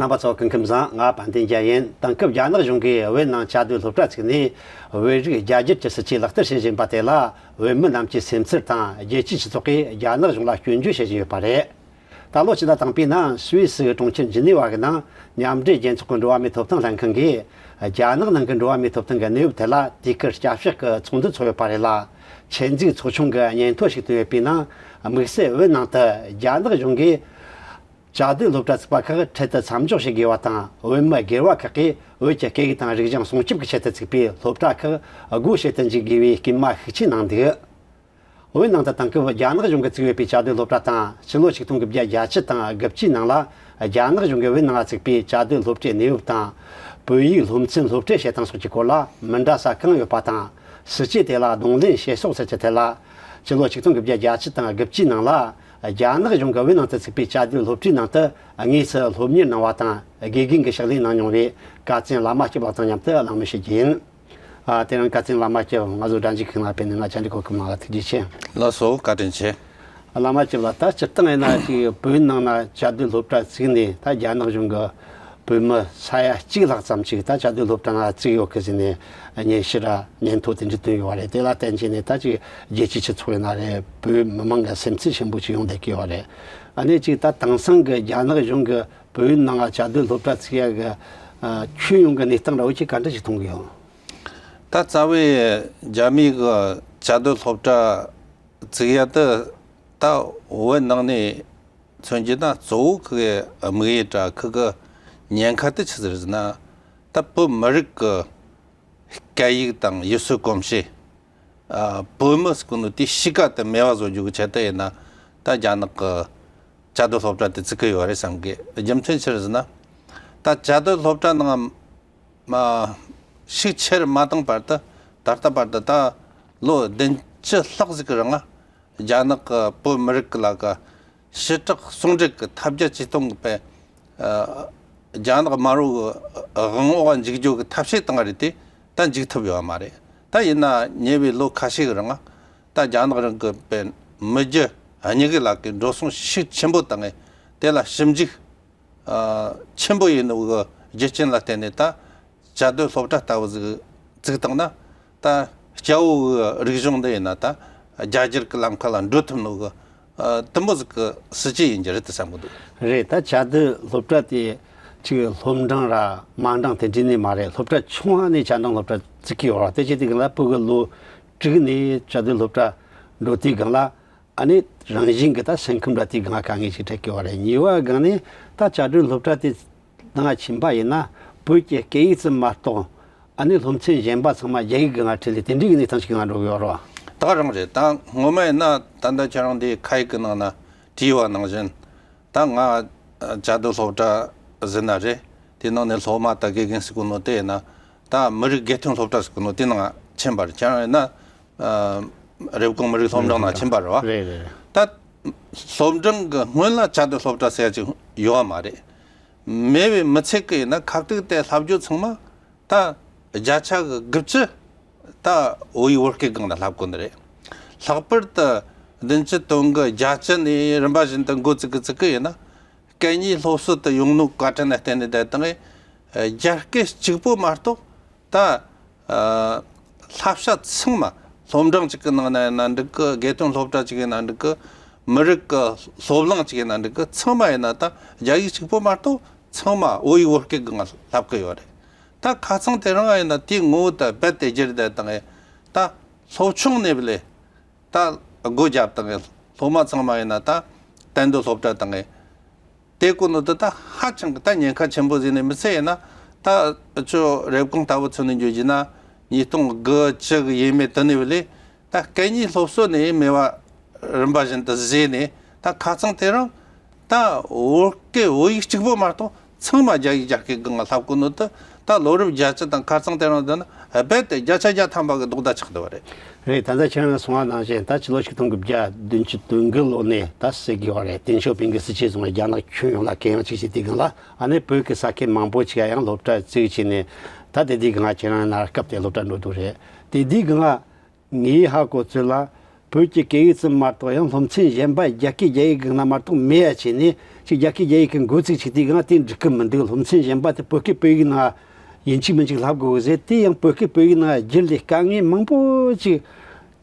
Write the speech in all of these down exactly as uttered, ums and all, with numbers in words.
རྣམ་པ་ཚོ་སྐུ་ཁམས་བཟང་། ང་དཔལ་ལྡན་རྒྱལ་ཡིན། དེང་སྐབས་རྒྱ་ནག་གཞུང་གིས་བོད་ནང་བཅའ་སྡོད་སློབ་གྲྭ་བཙུགས་ནས་བོད་རིགས་རྒྱ་སྒྱུར་གྱི་སྲིད་ཇུས་ལག་བསྟར་བྱེད་བཞིན་པ་དེ་ལ། བོད་མི་རྣམས་ཀྱིས་སེམས་འཚབ་དང་། རྒྱལ་སྤྱིའི་སྤྱི་ཚོགས་ཀྱིས་རྒྱ་ནག་གཞུང་ལ་སྐྱོན་བརྗོད་བྱེད་བཞིན་ཡོད་པ་རེད། ད་ལོ་ཕྱི་ཟླ་དང་པོའི་ནང་སུད་སི་གྲོང་ཁྱེར་ཇི་ནི་ཝ་གི་ནང་མཉམ་འབྲེལ་རྒྱལ་ཚོགས་ཀྱི་འགྲོ་བ་མིའི་ཐོབ་ཐང་ལྷན་ཁང་གིས། རྒྱ་ནག་ནང་གི་འགྲོ་བ་མིའི་ཐོབ་ཐང་གི་གནས་བབ་ཐད་ལ་དུས་བཀག་བསྐྱར་བཤེར་གྱི་ཚོགས་འདུ་ཚོགས་ཡོད་པ་རེད་ལ། ཆེད་འཛུགས་ཚོགས་ཆུང་གིས་སྙན་ཐོ་ཞིག་བཏོན་ཡོད་པའི་ནང་། དམིགས་བསལ་བོད་ནང་དུ་རྒྱ་ནག་གཞུང་གིས་བཅའ་སྡོད་སློབ་གྲྭ་བཙུགས་པ་ཁག་འཕྲལ་དུ་མཚམས་འཇོག་བྱེད་དགོས་པ་དང་། བོད་མི་སྒེར་བ་ཁག་གིས་བོད་ཀྱི་སྐད་ཡིག་དང་རིག་གཞུང་སྲུང་སྐྱོབ་ཀྱི་ཆེད་དུ་བཙུགས་པའི་སློབ་གྲྭ་ཁག་སྒོ་ཕྱེ་དུ་འཇུག་དགོས་པའི་སྐུལ་མ་ཤུགས་ཆེ་གནང་འདུག། བོད་ནང་དུ་དེང་སྐབས་རྒྱ་ནག་གཞུང་གིས་བཙུགས་ཡོད་པའི་བཅའ་སྡོད་སློབ་གྲྭ་དང་། ཕྱི་ལོ་ཆིག་སྟོང་དགུ་བརྒྱ་བརྒྱད་ཅུ་དང་དགུ་བཅུའི་ནང་ལ་རྒྱ་ནག་གཞུང་གིས་བོད་ནང་ལ་བཙུགས་པའི་བཅའ་སྡོད་སློབ་གྲྭའི་གནས་བབ་དང་། བོད་ཡིག་སློབ་ཚན་སློབ་ཁྲིད་བྱེད་སྟངས་སོགས་ཀྱི་སྐོར་ལ་མི་འདྲ་ས་གང་ཡོད་པ་དང་། སྲིད་ཇུས་དེ་ལ་གདོང་ལེན་བྱེད་ཕྱོགས་སོགས་ཀྱི་ཐད་ལ། ཕྱི་ལོ་ཆིག་སྟོང་དགུ་བརྒྱ་བརྒྱད་ཅུ་དང་དགུ་བཅུའི་ནང་ལ་རྒྱ་ནག་གཞུང་གིས་བོད་ནང་དུ་བཙུགས་པའི་བཅའ་སྡོད་སློབ་གྲྭའི་ནང་དུ་དངོས་སུ་སློབ་གཉེར་གནང་བ་དང་། དགེ་རྒན་གྱི་ཕྱག་ལས་གནང་མྱོང་བའི་ཀ་བཙན་བླ་མ་སྐྱབས་ལགས་དང་མཉམ་དུ་གླེང་མོལ་ཞུ་རྒྱུ་ཡིན། ཨ། དེ་རིང་ཀ་བཙན་བླ་མ་སྐྱབས། ང་ཚོ་སྒྲ་འཇུག་ཁང་ལ་ཕེབས་ནས་ང་བཅར་འདྲི་གོ་སྐབས་གནང་བ་ཐུགས་རྗེ་ཆེ། ལགས་སོ། བཀའ་དྲིན་ཆེ། བླ་མ་སྐྱབས་ལགས། ད་སྤྱིར་བཏང་ཡིན་ན་ཅིག་བོད་ནང་ན་བཅའ་སྡོད་སློབ་གྲྭ་བཙུགས་ནས། ད་རྒྱ་ནག་གཞུང་གིས་བོད་མི་ས་ཡ་གཅིག་ལྷག་ཙམ་ཅིག་ད་བཅའ་སྡོད་སློབ་གྲྭ་ནང་བཙུགས་ཡོད་གི་ཟེར་ནས་སྙན་ཞུ་ར་སྙན་ཐོ་དེ་འདྲ་བཏོན་ཡོད་པ་རེད། དེ་ལ་བརྟེན་བྱས་ནས་ད་ཅིག་རྒྱལ་སྤྱིའི་སྤྱི་ཚོགས་ཡིན་ན་རེད། བོད་མི་མང་གི་སེམས་ཚབས་ཆེན་པོ་ཅིག་ཡོང་བསྡད་ཀྱི་ཡོད་རེད། ཨ་ནི་ཅིག་ད་དེང་སང་གི་རྒྱ་ནག་གཞུང་གིས་བོད་ནང་བཅའ་སྡོད་སློབ་གྲྭ་བཙུགས་ཡ་གི་ཨ་ཁྱོན་ཡོངས་ཀྱི་གནས་སྟངས་ར་བོ་ཅིག་ག་འདྲ་ཞིག་མཐོང་གི་ཡོད། ད་རྩ་བའི་རྒྱ་མིའི་གི་བཅའ་སྡོད་སློབ་གྲྭ་བཙུགས་ཡ་དེ་ད་བོད་ནང་ནས་མཚོན་རྒྱུ་ན་གཙོ་བོ་ཁོ་གི་དམིགས་ཡུལ་ར་ཁོ་གི་ཉེན་ཁ་དེ་ཆི་ཟིག་རེད་ཟེར་ན། ད་བོད་མི་རིགས་ཀྱི་སྐད་ཡིག་དང་ཡུལ་སྲོལ་གོམས་གཤིས། ཨ། བོད་མི་ཟེར་གོ་ནོ་དེའི་གཤིས་ཀ་དེ་མེད་པ་བཟོ་རྒྱུ་གི་ཆེད་དུ་ཡིན་ན། ད་རྒྱ་ནག་གི་བཅའ་སྡོད་སློབ་གྲྭ་དེ་བཙུགས་ཀྱི་ཡོད་རེད་བསམ་གི། རྒྱུ་མཚན་ཆི་རེད་ཟེར་ན། ད་བཅའ་སྡོད་སློབ་གྲྭ་ནང་མ་ཤུགས་ཆེར་མ་བཏང་བར་དུ། ད་ལྟ་བར་དུ་ད་ལོ་བདུན་ཅུ་ལྷག་ཟིག་གི་རིང་ང་རྒྱ་ནག་གི་བོད་མི་རིགས་ཀྱི་ལ་ཀ་ཞི་དྲག་ཟུང་འབྲེལ་གྱི་ཐབས་བརྒྱ་ཇུས་སྟོང་གི་པའི། ཨ། རྒྱ་ནག་དམར་པོ་གི་དབང་འོག་འཇུག་རྒྱུ་གི་ཐབས་ཤེས་བཏང་བ་རེད་དེ། ད་འཇུག་ཐུབ་ཡོད་མ་རེད། ད་ཡིན་ན་ཉེ་བའི་ལོ་ཁ་ཤས་ཀྱི་རིང་ང་ད་རྒྱ་ནག་རང་གི་པའི་མི་རྒྱུ་གཉིས་ཀྱི་ལ་ཀའི་འགྲོ་སོང་ཤུགས་ཆེན་པོ་བཏང་ངས་དེ་ལ་ཞིབ་འཇུག་ཨ་ཆེན་པོ་ཡིན་ནོ་གི་རྒྱུ་རྐྱེན་ལ་བརྟེན་ནས། ད་བཅའ་སྡོད་སློབ་གྲྭ་ལྟ་བུ་ཟིག་བཙུགས་བཏང་ན། ད་སྐྱ་བོ་གི་རིག་གཞུང་འདི་ཡིན་ན་ད་རྒྱ་སྒྱུར་གི་ལམ་ཁ་ལ་འགྲོ་ཐུབ་ནོ་གི་ཨ་དུམ་བུ་ཟིག་གི་སྲིད་ཇུས་ཡིན་རྒྱུ་རེད་དུ་བསམ་གི་འདུག། རེད། ད་བཅའ་སྡོད་སློབ་གྲྭ་དེ་ཅིག་སློབ་འབྲིང་ར་མ་འབྲིང་དེ་འདྲ་ནས་མ་རེད། སློབ་གྲྭ་ཆུང་བ་ནས་བཅའ་འབྲིང་སློབ་གྲྭ་བཙུགས་ཀྱི་ཡོད་ར། དེ་བྱས་དུས་སྒང་ལ་བོད་གི་ལོ་དྲུག་ནས་བཅའ་སྡོད་སློབ་གྲྭ་འགྲོ་དུས་སྒང་ལ། ཨ་ནི་རང་བཞིན་གྱི་ད་སེམས་ཁམས་འདྲ་དེའི་སྒང་དཀའ་ངལ་ཞིག་འཕྲད་ཀྱི་ཡོད་རེད། གཉིས་པ་སྒང་ནས་ད་བཅའ་སྡོད་སློབ་གྲྭ་དེ་ནང་ཕྱིན་པ་ཡིན་ན་བོད་ཀྱི་སྐད་ཡིག་ཙམ་མ་གཏོགས། ཨ་ནི་སློབ་ཚན་གཞན་པ་ཚང་མ་རྒྱ་ཡིག་སྒང་ཁྲིད་ལས་དེ་འདྲའི་གནས་སྟངས་ཤིག་ནང་འགྲོ་གི་ཡོད་རེད། ད་རང་རེད། ད་སྔོན་མ་ཡིན་ན་ད་ལྟ་ཁྱེད་རང་འདིའི་ཁ་ཡིག་གི་ནང་ན་བྲིས་པ་ནང་བཞིན། ད་ང་བཅའ་སྡོད་སློབ་གྲྭ་ཟེར་ན་རེད། དེ་ནང་ནས་སློབ་མ་དང་དགེ་རྒན་ཟེར་གོ་ནོ་དེ་ཡིན་ན། ད་མི་རིགས་དགེ་ཐོན་སློབ་གྲྭ་ཟེར་གོ་ནོ་དེ་ནང་ཕྱིན་པ་རེད། ཁྱེད་རང་ཡིན་ན། ཨ། རེབ་གོང་མི་རིགས་སློབ་འབྲིང་ནང་ཕྱིན་པ་རེད་བ། རེད་རེད། ད་སློབ་འབྲིང་གི་སྔོན་ལ་བཅའ་སྡོད་སློབ་གྲྭ་ཟེར་ཡ་ཅིག་ཡོད་བ་མ་རེད། མེད་པའི་མི་ཚད་གི་ཡིན་ན་ཁ་ཐུག་དེ་ལྷབ་རྒྱུ་ཚང་མ་ད་བརྒྱ་ཆ་གི་དགུ་བཅུ་ད་བོད་ཡིག་བོད་སྐད་སྒང་ལ་ལྷབ་གོ་ནི་རེད། ལྷག་པར་དུ་བདུན་ཅུ་དོན་དགུ་བརྒྱད་ཅུ་ནས་རིམ་པ་བཞིན་དུ་འགོ་བཙུགས་གི་བཙུགས་གི་ཡིན་ན། སྐད་གཉིས་སློབ་གསོ་དེ་ཡོང་ནོ་བཀའ་དྲིན་ལ་བརྟེན་ནས་བསྡད་དང་། རྒྱ་སྐད་གཅིག་པོ་མ་གཏོགས་ད། ཨ། བསླབ་བྱ་ཚང་མ་སློབ་འབྲིང་གཅིག་གི་ནང་ན་ཡིན་ན་འགྲིག་གི། དགེ་ཐོན་སློབ་གྲྭ་གཅིག་ཡིན་ན་འགྲིག་གི། མི་རིགས་ཀྱི་སློབ་གླིང་གཅིག་ཡིན་ན་འགྲིག་གི། ཚང་མ་ཡིན་ན་ད་རྒྱ་ཡིག་གཅིག་པོ་མ་གཏོགས་ཚང་མ་བོད་ཡིག་བོད་སྐད་སྒང་ལ་ལྷབ་གི་ཡོད་རེད། ད་ཁ་སང་དེ་རིང་ཡིན་ན་དེའི་ངོ་བོ་ད་རྦད་དེ་བསྒྱུར་བསྡད་དང་། ད་སློབ་ཆུང་ནས་བ་ལས་ད་སྒོ་བརྒྱབ་དང་། སློབ་མ་ཚང་མ་ཡིན་ན་ད་གཏན་སྡོད་སློབ་གྲྭ་དང་། དེ་གོ་ནོ་དེ་ད་ཧ་ཅང་གི་ད་ཉེན་ཁ་ཆེན་པོ་ཟིག་ནས་མི་ཚད་ཡིན་ན། ད་ཁྱོད་རེབ་གོང་ལྟ་བུ་མཚོན་ནས་འཇོག་རྒྱུ་ན། ཉིས་སྟོང་དགུ་བཅུ་གི་ཡས་མས་དེ་ནས་བ་ལས་ད་སྐད་གཉིས་སློབ་གསོ་ནས་མེད་པ་རིམ་པ་བཞིན་དུ་བཟོས་ནས། ད་ཁ་སང་དེ་རིང་ད་བོད་སྐད་བོད་ཡིག་གཅིག་པོ་མ་གཏོགས་ཚང་མ་རྒྱ་ཡིག་རྒྱ་སྐད་སྒང་ལ་ལྷབ་གོ་ནོ་དེ། ད་ལོ་རབས་བརྒྱད་ཅུ་དང་ཁ་སང་དེ་རིང་དེ་ན་རྦད་དེ་བརྒྱ་ཆ་བརྒྱ་ཐམ་པ་གི་ལྡོག་ཟླ་ཆགས་བསྡད་པ་རེད། རེད། ད་ལྟ་ཁྱེད་རང་གསུངས་པ་ནང་བཞིན་ད་ཕྱི་ལོ་ཆིག་སྟོང་དགུ་བརྒྱ་བདུན་ཅུ་དོན་དགུ་ལོ་ནས་ད་ཟེར་གི་ཡོད་རེད། ཏེང་ཞའོ་ཕིང་གི་སྲིད་ཇུས་བཟུང་བའི་རྒྱ་ནག་ཁྱོན་ཡོངས་ལ་གུ་ཡངས་ཅིག་བྱས་དུས་སྒང་ལ། ཨ་ནི་བོད་ཀྱི་ས་ཁུལ་མང་པོ་ཅིག་ཡང་སློབ་གྲྭ་བཙུགས་བྱས་ནས། ད་དེ་དུས་སྒང་ང་ཁྱེད་རང་ན་སྐབས་དེ་སློབ་གྲྭ་འགྲོ་འདུག་རེད། དེ་དུས་སྒང་ང་ངའི་ཧ་གོ་ཚོད་ལ། བོད་ཀྱི་སྐད་ཡིག་ཙམ་མ་གཏོགས་ཡང་སློབ་ཚན་གཞན་པ་རྒྱ་སྐད་རྒྱ་ཡིག་གི་ནང་མ་གཏོགས་མེད་ཡ་བྱས་ནས་ཅིག་རྒྱ་སྐད་རྒྱ་ཡིག་གི་འགོ་ཚུགས་ཅིག་དེའི་སྒང་དེ་འགྲིག་གི་མི་འདུག་སློབ་ཚན་གཞན་པ་དེ་བོད་སྐད་བོད་ཡིག་ནང་ཡིན་གཅིག་མིན་གཅིག་ལྷབ་དགོས་ཟེར། དེ་ཡང་བོད་སྐད་བོད་ཡིག་ནང་བསྒྱུར་ལས་དཀའ་ངལ་མང་པོ་ཅིག་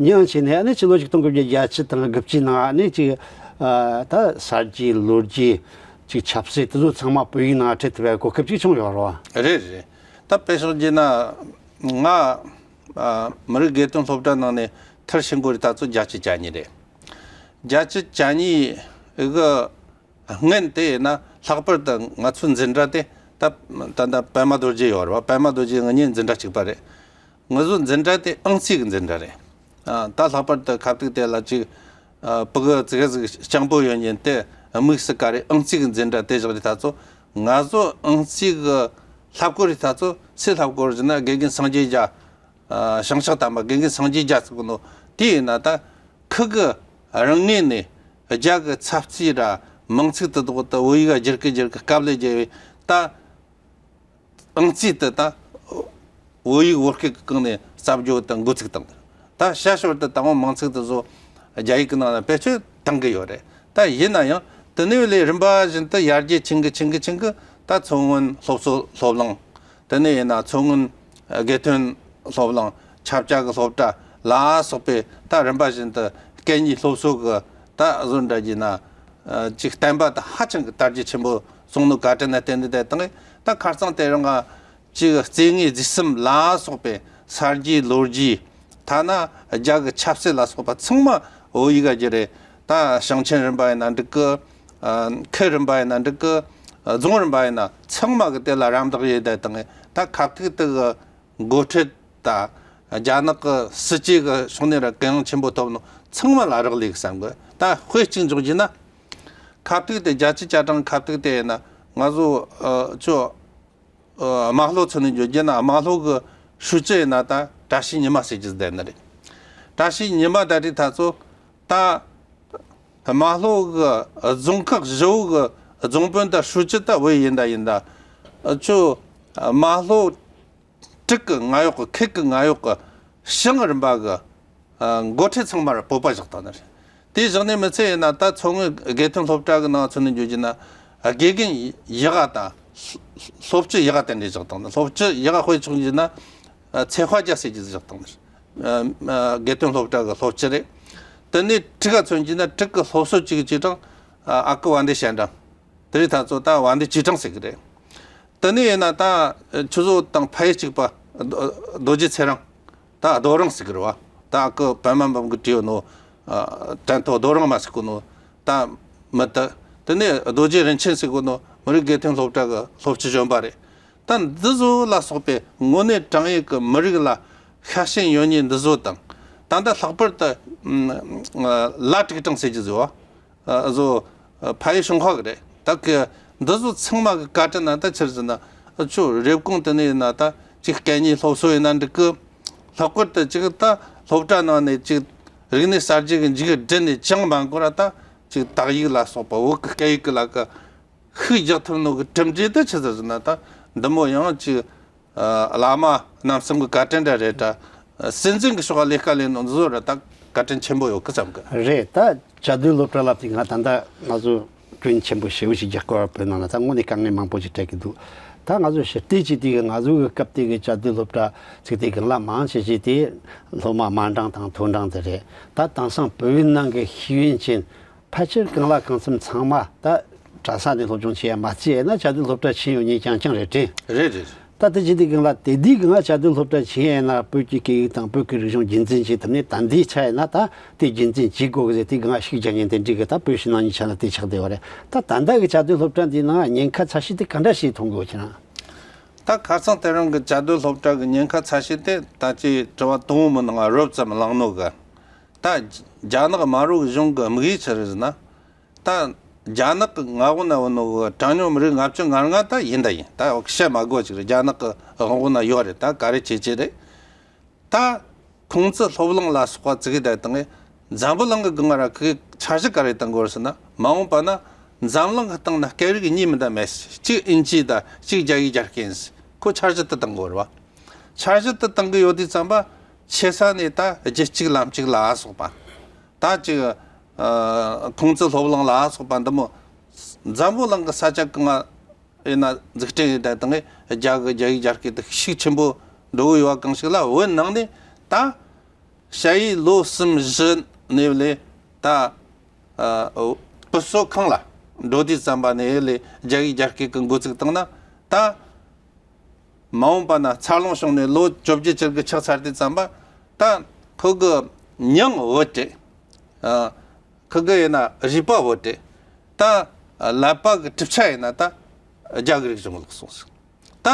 མྱངས་བྱས་ནས་ཨ་ནི་ཕྱི་ལོ་ཆིག་སྟོང་དགུ་བརྒྱ་བརྒྱད་ཅུ་དང་དགུ་བཅུའི་ནང་ཨ་ནི་ཅིག་ད་གསར་བརྗེ་ལོ་རྒྱུས་ཅིག་ཆབ་སྲིད་དེ་ཚོ་ཚང་མ་བོད་ཡིག་ནང་ཁྲིད་ཐུབ་པའི་གོ་སྐབས་ཅིག་བྱུང་ཡོད་རེད་བ། རེད་རེད། ད་དཔེ་བཞག་རྒྱུ་ན་ང་ཨ་མི་རིགས་དགེ་ཐོན་སློབ་གྲྭ་ནང་ནས་མཐར་ཕྱིན་གོ་རེ་ད་ཚོ་བརྒྱད་ཅུ་གྱ་གཉིས་རེད། བརྒྱད་ཅུ་གྱ་གཉིས་གི་སྔན་དེ་ཡིན་ན་ལྷག་པར་དུ་ང་ཚོའི་འཛིན་གྲྭ་དེ་ད་ད་ད་པད་མ་རྡོ་རྗེ་ཡོད་རེད་བ། པད་མ་རྡོ་རྗེ་ང་གཉིས་འཛིན་གྲྭ་གཅིག་པ་རེད། ང་ཚོའི་འཛིན་གྲྭ་དེ་ཨང་རྩིས་ཀྱི་འཛིན་གྲྭ་རེད། ཨ་ད་ལྷག་པར་དུ་ཁ་ཐུག་དེ་ལ་ཅིག་ཨ་ཕྲུ་གུ་ཙི་གེ་ཟིག་སྤྱང་པོ་ཡོད་ཉིན་དེ་དམིགས་སུ་བཀར་རེ་ཨང་རྩིས་ཀྱི་འཛིན་གྲྭ་དེ་བཞག་རེ་ད་ཚོ་ང་ཚོ་ཨང་རྩིས་ཀྱི་ལྷབ་གོ་རེ་ད་ཚོ་སུས་ལྷབ་གོ་རེ་ཟེར་ན་དགེ་རྒན་སངས་རྒྱས་རྒྱ། ཨ་བྱང་ཕྱོགས་དམ་པ་དགེ་རྒན་སངས་རྒྱས་རྒྱ་ཟེར་གོ་ནོ་དེ་ཡིན་ན་ད་ཁུ་གི་རང་ངོས་ནས་རྒྱ་གི་ཚབ་རྩིས་ར་མིང་ཚིག་དེ་དག་ད་བོད་ཡིག་བསྒྱུར་གི་བསྒྱུར་གི་དཀའ་ལས་བརྒྱབ་བས་ད། ཨང་རྩིས་དེ་ད་བོད་ཡིག་བོད་སྐད་ཀྱི་སྒང་ནས་གསབ་རྒྱུ་དང་འགོ་ཚུགས་བཏང་། ད་ཤ་ཤོར་དུ་དང་པོ་མིང་ཚིག་དེ་ཚོ་རྒྱ་ཡིག་གི་ནང་ལ་བེད་སྤྱོད་བཏང་གི་ཡོད་རེད། ད་ཡིན་ན་ཡང་དེ་ནས་ལས་རིམ་པ་བཞིན་དུ་ཡར་རྒྱས་ཕྱིན་གི་ཕྱིན་གི་ཕྱིན་གི་ད་མཚོ་སྔོན་སློབ་གསོ་སློབ་གླིང་། དེ་ནས་ཡིན་ན་མཚོ་སྔོན་དགེ་ཐོན་སློབ་གླིང་། ཆབ་ཆ་གི་སློབ་གྲྭ་ལ་སོགས་པའི་ད་རིམ་པ་བཞིན་དུ་སྐད་གཉིས་སློབ་གསོ་གི་ད་བཟོ་འདྲ་བགྱིས་ན། ཨ་ཅིག་བསྟན་པ་དང་ཧ་ཅང་གི་དར་རྒྱས་ཆེན་པོ་སོང་ནོ་བཀའ་དྲིན་ན་བརྟེན་ཏེ་བསྡད་དང་། ད་ཁ་རྩང་དེ་རིང་ང་ཅིག་སྐྱེ་དངོས་རྗེས་གསུམ་ལ་སོགས་པའི་གསར་བརྗེའི་ལོ་རྒྱུས། ཐ་ན་རྒྱ་གི་ཆབ་སྲིད་ལ་སོགས་པ་ཚང་མ་བོད་ཡིག་ག་བསྒྱུར་རེ། ད་ཞིང་ཆེན་རིམ་པ་ཡིན་ན་འགྲིག་གི། ཨ་ཁུལ་རིམ་པ་ཡིན་ན་འགྲིག་གི། རྫོང་རིམ་པ་ཡིན་ན་ཚང་མ་གི་དེ་ལ་རམ་འདེགས་ཡོད་བསྡད་དང་། ད་ཁ་ཐུག་དེ་གི་འགོ་ཁྲིད་དང་རྒྱ་ནག་གི་སྲིད་ཇུས་ཀྱི་ཕྱོགས་ནས་ར་གུ་ཡངས་ཆེན་པོ་ཐོབ་ནོ་ཚང་མ་ལ་རག་ལས་ཀྱི་བསམ་གི། ད་དཔེ་གཅིག་འཇོག་རྒྱུ་ན། ཁ་ཐུག་དེ་རྒྱལ་སྤྱིའི་བཅའ་ཁྲིམས་ཁ་ཐུག་དེ་ཡིན་ན་ང་ཚོ་ཨ་ཅོ་ཨ་དམར་ཤོག་ཚོ་ནས་འཇོག་རྒྱུ་ན་དམར་ཤོག་གི་ཧྲུའུ་ཅི་ཡིན་ན་ད་བཀྲ་ཤིས་ཉི་མ་ཟེར་རྒྱུ་བསྡད་ནི་རེད། བཀྲ་ཤིས་ཉི་མ་ད་རེས་ད་ཚོ་ད་དམར་ཤོག་གི་རྫོང་ཁག་བཞི་བོ་གི་རྫོང་དཔོན་ད་ཧྲུའུ་ཅི་ད་བོད་ཡིན་ད་ཡིན་ད། ཨ་ཅོ་དམར་ཤོག་དྲུག་གི་ང་ཡོག་གི་ཁུལ་གི་ང་ཡོག་གི་ཞིང་རིམ་པ་གི་ཨ་འགོ་ཁྲིད་ཚང་མར་བོད་པ་བཞག་བཏང་ནི་རེད། དེ་བཞག་ནས་མི་ཚད་ཡིན་ན་ད་མཚོ་སྔོན་དགེ་ཐོན་སློབ་གྲྭ་གི་ནང་ཚུད་ནས་འཇོག་རྒྱུ་ན་དགེ་རྒན་ཡག་ག་དང་སློབ་སྤྱི་ཡག་ག་དེ་འདྲས་བཞག་བཏང་ནི། སློབ་སྤྱི་ཡག་ག་དཔེ་ཆོག་རྒྱུ་ན་ཚེ་དཔལ་རྒྱལ་ཟེར་རྒྱུ་བཞག་བཏང་ནི་རེད། དགེ་ཐོན་སློབ་གྲྭ་གི་སློབ་སྤྱི་རེད། དེ་ནས་དྲུག་ག་ཚུད་རྒྱུ་ན་དྲུག་གི་སློབ་གསོ་གཅིག་གཅིག་གྲངས་ཨ་ཁུ་དབང་འདུས་ཞལ་འདྲེན། དེ་རིང་ད་ཚོ་ད་དབང་འདུས་ཆོས་གྲགས་ཟེར་གི་རེད། དེ་ནས་ཡིན་ན་ད་ཆུ་བཟོ་དང་ཕ་ཡུལ་གཅིག་པ་རྡོ་རྡོ་རྗེ་ཚེ་རིང་། ད་རྡོ་རིང་ཟེར་གི་རེད་བ། ད་ཨ་ཁུ་པད་མ་འབུམ་གྱིས་བྲིས་ཡོད་ནོ། ཨ་དྲན་ཐོ་རྡོ་རིང་མ་ཟེར་གོ་ནོ་ད་མི་དེ། དེ་ནས་རྡོ་རྗེ་རིན་ཆེན་ཟེར་གོ་ནོ་མི་རིགས་དགེ་ཐོན་སློབ་གྲྭ་གི་སློབ་སྤྱི་གཞོན་པ་རེད། ད་འདི་ཚོ་ལ་སོགས་པའི་དངོས་གནས་དྲང་ཡིག་གི་མི་རིགས་ལ་ཤ་ཞེན་ཡོད་ཉིན་འདི་ཚོ་དང་། ད་ལྟ་ལྷག་པར་དུ་ཨ་བླ་དྲུག་གྲངས་ཟེར་གྱི་ཟེར་བ། ཨ་བཟོ། ཨ་ཕ་ཡུལ་ཤོང་ཁག་གི་རེད། ད་གི་འདི་ཚོ་ཚང་མ་གི་བཀའ་དྲིན་ན་ད་ཆི་ཟེར་ན། ཨ་ཆོ་རེབ་གོང་དེ་ནས་ཡིན་ན་ད་ཅིག་སྐད་གཉིས་སློབ་གསོ་ཡིན་ན་འགྲིག་གི། ལྷག་པར་དུ་ཅིག་ད་སློབ་གྲྭ་ནང་ནས་ཅིག་རིག་གནས་གསར་བརྗེ་གི་མཇུག་སྒྲིལ་ནས་ཅང་མ་འགོར་ར་ད་ཅིག་དག་ཡིག་ལ་སོགས་པ་བོད་གི་སྐད་ཡིག་གི་ལ་གི་ཤུགས་རྒྱག་ཐུབ་ནོ་གི་གྲུབ་འབྲས་དེ་ཆི་ཟེར་ཟེར་ན། ད་འདི་མོ་ཡང་ཅིག་ཨ་བླ་མ་རྣམ་གསུམ་གི་བཀའ་དྲིན་འདྲ་རེད་དྲ། སྲིད་འཛིན་གི་ཕྱོགས་ལས་ཀ་ལས་ནོ་འདི་ཚོ་ར་ད་བཀའ་དྲིན་ཆེན་པོ་ཡོད་གི་བསམ་གི། རེད། ད་བཅའ་སྡོད་སློབ་གྲྭ་ལབ་དེ་ང་ད་ལྟ་ང་ཚོ་སྐྱོན་ཆེན་པོ་ཞེ་པོ་ཞིག་རྒྱག་དགོས་པ་བོད་ནང་ལ་ད་དངོས་གནས་དཀའ་ངལ་མང་པོ་ཞིག་འཕྲད་ཀྱི་འདུག་ད་ང་ཚོ་ཕྱི་བལྟས་ཀྱི་དུས་ཀྱི་ང་ཚོ་གི་སྐབས་དེ་གི་བཅའ་སྡོད་སློབ་གྲྭ་ཚིག་དེ་གི་ལ་མང་ཆེ་ཤོས་དེ་སློབ་མ་དམའ་འབྲིང་དང་མཐོ་འབྲིང་དེ་རེད། ད་དེང་སང་བོད་ནང་གི་ཤེས་ཡོན་ཅན་ཕལ་ཆེར་གང་ལ་གང་འཚམ་ཚང་མ་ད་གྲྭ་ས་ནས་སློབ་སྦྱོང་བྱས་ཡ་མ་བྱས་ན་བཅའ་སྡོད་སློབ་གྲྭ་ཕྱིན་ཡོང་མཁན་རྐྱང་རྐྱང་རེད་དྲན། རེད་རེད། ད་དེ་ཅི་སྟེ་གང་ལ་དེ་དུས་གང་ལ་བཅའ་སྡོད་སློབ་གྲྭ་ཕྱིན་ཡ་ན་བོད་ཀྱི་སྐད་ཡིག་དང་བོད་ཀྱི་རིག་གཞུང་རྒྱུན་འཛིན་བྱེད་ཐུབ་ནས་ད་འདིའི་ཆ་ཡ་ན་ད་དེ་རྒྱུན་འཛིན་བྱེད་དགོས་གི་ཟེར། དེ་གང་ལ་ཤུགས་རྒྱག་མཁན་དེ་འགྲིག་གི། ད་བོད་ཕྱི་ནང་གཉིས་ཆ་ལ་དེ་ཆགས་བསྡད་པ་རེད། ད་ད་ལྟ་གི་བཅའ་སྡོད་སློབ་གྲྭ་འདིའི་ནང་ཉེན་ཁ་ཚ་ཤོས་དེ་ག་འདྲ་ཞིག་མཐོང་གི་ཡོད་ཁྱེད་རང་། ད་ཁ་སང་དེ་རིང་གི་བཅའ་སྡོད་སློབ་གྲྭ་གི་ཉེན་ཁ་ཚ་ཤོས་དེ་ད་ཅི་དྲི་བ་དང་པོ་མི་ནང་རོབ་ཙམ་བླངས་ནོ་གི། ད་རྒྱ་ནག་དམར་པོ་གཞུང་གི་དམིགས་ཡུལ་ཆི་རེད་ཟེར་ན། ད་རྒྱ་ནག་གི་མངའ་འོག་ན་ཡོད་ནོ་གི་གྲངས་ཉུང་མི་རིགས་ལྔ་བཅུ་ང་ལྔ་ད་ཡིན་ད་ཡིན། ད་བཤད་མ་དགོས་ཅིག་རེད། རྒྱ་ནག་གི་དབང་འོག་ན་ཡོད་རེད། ད་ག་རེ་བྱེད་ཀྱི་རེད། ད་ཁུང་ཙི་སློབ་གླིང་ལ་སོགས་པ་བཙུགས་ཡོད་དང་། འཛམ་བུ་གླིང་གི་སྒང་ར་ཁི་འཆར་གཞི་ག་རེ་བཏང་དགོས་ཟེར་ན། མ་འོངས་པ་ན་འཛམ་གླིང་གི་སྟེང་ན་སྐད་རིགས་གཉིས་མིན་ད་མེད། གཅིག་དབྱིན་ཇི་ད་གཅིག་རྒྱ་ཡིག་རྒྱ་སྐད་ཡིན། ཁོ་འཆར་གཞི་དེ་བཏང་དགོས་རེད་བ། འཆར་གཞི་དེ་བཏང་གི་ཡོད་དུས་ཙམ་པ་ཆེ་ས་ནས་ད་རྒྱུད་གཅིག་ལམ་གཅིག་ལ་སོགས་པ། ད་ཅིག་ཨ་ཁུང་ཙི་སློབ་གླིང་ལ་སོགས་པ་འདི་མོ་འཛམ་བུ་གླིང་གི་ས་ཆ་གང་ཡིན་ན་འཛུགས་སྐྲུན་ཡིན་ད་དང་རྒྱ་གི་རྒྱ་ཡིག་སྦྱར་སྐད་དེ་ཤུགས་ཆེན་པོ་འགྲོ་གི་ཡོད་པ་གང་ཞིག་ལ། བོད་ནང་ནས་ད་ཞ་ཡིས་ལོ་གསུམ་བཞི་ནས་ལས་ད་ཨ་བུ་གསོ་ཁང་ལ་འགྲོ་དུས་ཙམ་པ་ནས་ལས་རྒྱ་ཡིག་སྦྱར་སྐད་ཀྱི་འགོ་བཙུགས་བཏང་ན། ད་མ་འོངས་པ་ན་འཚར་ལོངས་བྱུང་ནས་ལོ་བཅོ་བརྒྱད་ཅིག་གི་ཆགས་ཚར་དུས་ཙམ་པ། ད་ཁོ་གི་མྱིང་བོད་རེད། ཨ་ཁོ་གི་ཡིན་ན་རུས་པ་བོད་རེད། ད་ཀླད་པ་གི་གྲུབ་ཆ་ཡིན་ན་ད་རྒྱ་གི་རིག་གཞུང་ལོག་སོང་ཟིག་ད་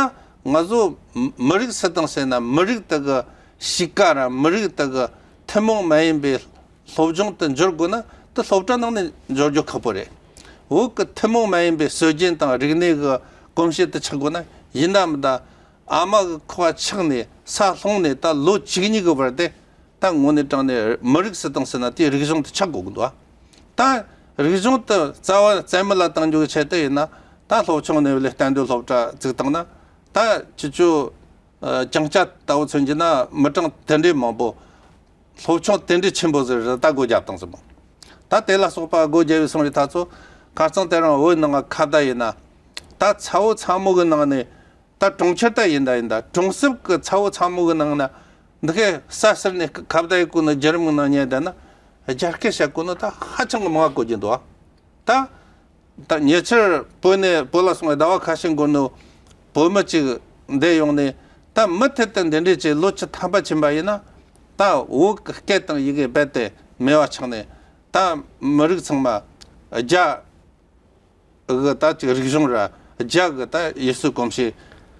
ང་ཚོ་མི་རིགས་སུ་དང་ཟེར་ན་མི་རིགས་དེ་གི་གཤིས་ཀ་ར་མི་རིགས་དེ་གི་ཐུན་མོང་མ་ཡིན་པའི་སློབ་སྦྱོང་དུ་འཇུག་དགོས་ན་དེ་སློབ་གྲྭ་ནང་ནས་འཇུག་རྒྱུ་ཁག་པོ་རེད། བོད་ཀྱི་ཐུན་མོང་མ་ཡིན་པའི་སྲོལ་རྒྱུན་དང་རིག་གནས་ཀྱི་གོམས་གཤིས་དེ་ཆགས་དགོས་ན། ཡིན་ན་མིན་ད་ཨ་མ་གི་ཁ་ཆགས་ནས་ས་ལྷུང་ནས་ད་ལོ་བཅུ་གཉིས་ཀྱི་བར་དེ་ད་དངོས་གནས་དྲང་ནས་མི་རིགས་སུ་དང་ཟེར་ན་དེའི་རིག་གཞུང་དེ་ཆགས་དགོས་ཀྱི་འདུག་ད་རིག་གཞུང་དེ་རྩ་བ་རྩ་མེད་ལ་གཏང་རྒྱུའི་ཆེད་དུ་ཡིན་ན། ད་སློབ་ཆུང་ནས་ལས་གཏན་སྡོད་སློབ་གྲྭ་བཙུགས་བཏང་ན། ད་ཁྱེད་ཚོ་ཨ་ཅང་ཅ་ལྟ་བུ་མཚོན་གྱི་ན་མི་གྲངས་དེ་འདྲའི་མང་པོ། སློབ་ཆུང་དེ་འདྲའི་ཆེན་པོ་ཟིག་རེད། ད་སྒོ་བརྒྱབ་བཏང་ཟིག་མོ། ད་དེ་ལ་སོགས་པ་སྒོ་བརྒྱབ་པའི་སོང་རེད་ད་ཚོ། ཁ་རྩང་དེ་རིང་བོད་ནང་ཁ་བརྡ་ཡིན་ན། ད་ཚ་བོ་ཚ་མོ་གི་ནང་ནས། ད་གྲོང་ཁྱེར་ད་ཡིན་ད་ཡིན་ད་གྲོང་གསེབ་ཀྱི་ཚ་བོ་ཚ་མོ་གི་ནང་ན། འདི་གའི་ས་ཟུར་ནས་ཁ་བརྡ་ཡི་གུ་ནི་རྒྱུ་རིམ་གི་ནང་ཉན་ད་ན། རྒྱ་སྐད་བཤད་གོ་ནི་ད་ཧ་ཅང་གི་མང་བ་གོ་རྒྱུ་འདུག་ད། ད་ཉེ་ཆར་བོད་ནས་བོད་ལ་སོང་བའི་ཟླ་བ་ཁ་ཤས་འགོར་ནོ་བོད་མི་གཅིག་འདས་ཡོང་ནས། ད་མུ་མཐུད་དུ་འདི་འདྲས་ཀྱི་ལོ་བཅུ་ཐམ་པ་ཕྱིན་པ་ཡིན་ན། ད་བོད་ཀྱི་སྐད་དང་ཡི་གེ་རྦད་དེ་མེད་པ་ཆགས་ནས། ད་མི་རིགས་ཚང་མ་རྒྱ་གི་ད་ཅིག་རིག་གཞུང་ར་རྒྱ་གི་ད་ཡུལ་སྲོལ་གོམས་གཤིས་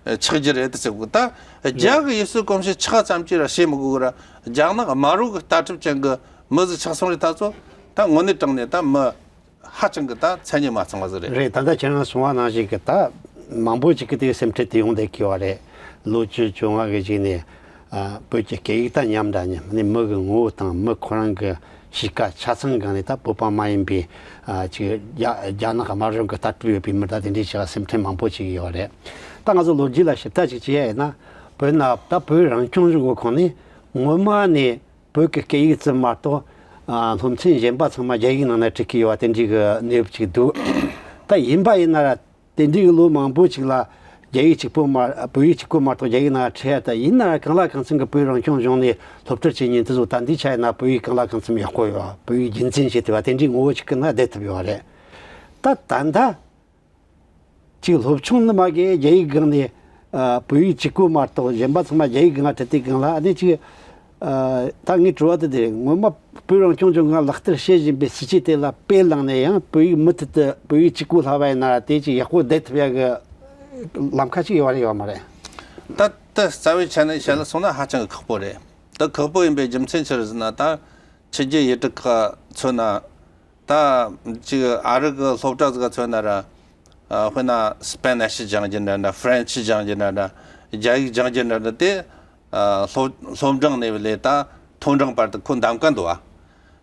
ཆགས་རྒྱུ་རེད་དུ་ཟེར་གོ། ད་རྒྱ་གི་ཡུལ་སྲོལ་གོམས་གཤིས་ཆགས་ཙམ་གྱིས་ར་ཤེས་མི་དགོས་གི་ར། རྒྱ་ནག་དམར་པོ་གི་ལྟ་གྲུབ་ཅན་གི་མི་ཟིག་ཆགས་སོང་རེད་ད་ཚོ། ད་དངོས་གནས་དྲང་ནས་ད་མི་ཧ་ཅང་གི་ད་མཚན་ཉིད་མ་ཚང་བ་ཟིག་རེད། རེད། ད་ལྟ་ཁྱེད་རང་གསུངས་པ་ནང་བཞིན་གི་ད་མང་པོ་ཅིག་གི་དེ་སེམས་ཁྲལ་དེ་ཡོང་བསྡད་ཀྱི་ཡོད་རེད། ལོ་བཅུ་བཅོ་ལྔ་གི་གཞུག་ནས་ཨ་བོད་ཀྱི་སྐད་ཡིག་ད་ཉམས་འདྲ་ཉམས་ནས་མི་གི་ངོ་བོ་དང་མི་ཁོ་རང་གི་གཤིས་ཀ་ཆ་ཚང་སྒང་ནས་ད་བོད་པ་མ་ཡིན་པའི་ཨ་ཅིག་རྒྱ་རྒྱ་ནག་དམར་གཞུང་གི་ལྟ་གྲུབ་ཡོད་པའི་མི་ད་དེ་འདྲའི་ཞིག་སེམས་ཁྲལ་མང་པོ་ཅིག་ཡོད་རེད། ད་ང་ཚོ་ལོ་རྒྱུས་ལ་ཞིབ་ལྟ་ཅིག་བྱེད་ཡ་ཡིན་ན། བོད་ན་ད་བོད་རང་སྐྱོང་ལྗོངས་གི་ཁོངས་ནས་སྔོན་མ་ནས་བོད་ཀྱི་སྐད་ཡིག་ཙམ་མ་གཏོགས་ཨ་སློབ་ཚན་གཞན་པ་ཚང་མ་རྒྱ་ཡིག་ནང་ན་ཁྲིད་ཀྱི་ཡོད་པ་དེ་འདྲའི་གི་གནས་བབ་ཅིག་འདུག་ད་ཡིན་པ་ཡིན་ན་ར་དེ་འདྲའི་གི་ལོ་མང་པོ་ཅིག་ལ་རྒྱ་ཡིག་གཅིག་པོ་མ་བོད་ཡིག་གཅིག་པོ་མ་གཏོགས་རྒྱ་ཡིག་ནང་ཁྲིད་ཡ། ད་ཡིན་ན་ར་གང་ལ་གང་འཚམ་གི་བོད་རང་སྐྱོང་ལྗོངས་ནས་སློབ་ཁྲིད་བྱེད་མཁན་དེ་ཚོ་ད་འདི་ཆ་ཡིན་ན་བོད་ཡིག་གང་ལ་གང་འཚམ་ཡག་པོ་ཡོད། བོད་ཡིག་རྒྱུན་འཛིན་བྱེད་ཐུབ་པ་དེ་འདྲའི་ངོ་བོ་ཅིག་གི་ནང་བསྡད་ཐུབ་ཡོད་རེད། ད་ད་ལྟ། གཅིག་སློབ་ཆུང་ནི་མ་གི་རྒྱ་ཡིག་སྒང་ནས་ཨ་བོད་ཡིག་གཅིག་པོ་མ་གཏོགས་གཞན་པ་ཚང་མ་རྒྱ་ཡིག་སྒང་ཁྲིད་དུས་སྒང་ལ། ཨ་ནི་གཅིག་ཨ་ད་ངའི་དྲི་བ་དེ་དེ་རེད། སྔོན་མ་བོད་རང་སྐྱོང་ལྗོངས་སྒང་ལག་བསྟར་བྱེད་བཞིན་པའི་སྲིད་ཇུས་དེ་ལ་དཔེ་བླངས་ནས་ཡང་བོད་ཡིག་མུ་མཐུད་དུ་བོད་ཡིག་གཅིག་པོ་ལྷག་པ་ཡིན་ན་དེ་ཅིག་ཡག་པོ་བསྡད་ཐུབ་ཡ་གི་ལམ་ཁ་ཅིག་ཡོད་རེད་ཡོད་མ་རེད། ད་ལྟ་རྩ་བའི་ཆ་ནས་བཤད་ལ་སོང་ན་ཧ་ཅང་གི་ཁག་པོ་རེད། ད་ཁག་པོ་ཡིན་པའི་རྒྱུ་མཚན་ཆི་རེད་ཟེར་ན། ད་ཕྱི་རྒྱལ་ཡུལ་གྲུ་ཁག་མཚོན་ན། ད་ཅིག་ཨ་རི་གི་སློབ་གྲྭ་ཟིག་མཚོན་ན་ར། ཨ་དཔེར་ན་སྤེ་ནེ་ཤི་སྦྱང་རྒྱུ་འདྲ་འདྲ། ཧྥ་རན་ཆི་སྦྱང་རྒྱུ་འདྲ་འདྲ། རྒྱ་ཡིག་སྦྱང་རྒྱུ་འདྲ་འདྲ་དེ་ཨ་སློབ་སློབ་འབྲིང་ནས་ལས་ད་མཐོ་འབྲིང་བར་དུ་ཁོ་འདམ་ག་འདུག་ཨ།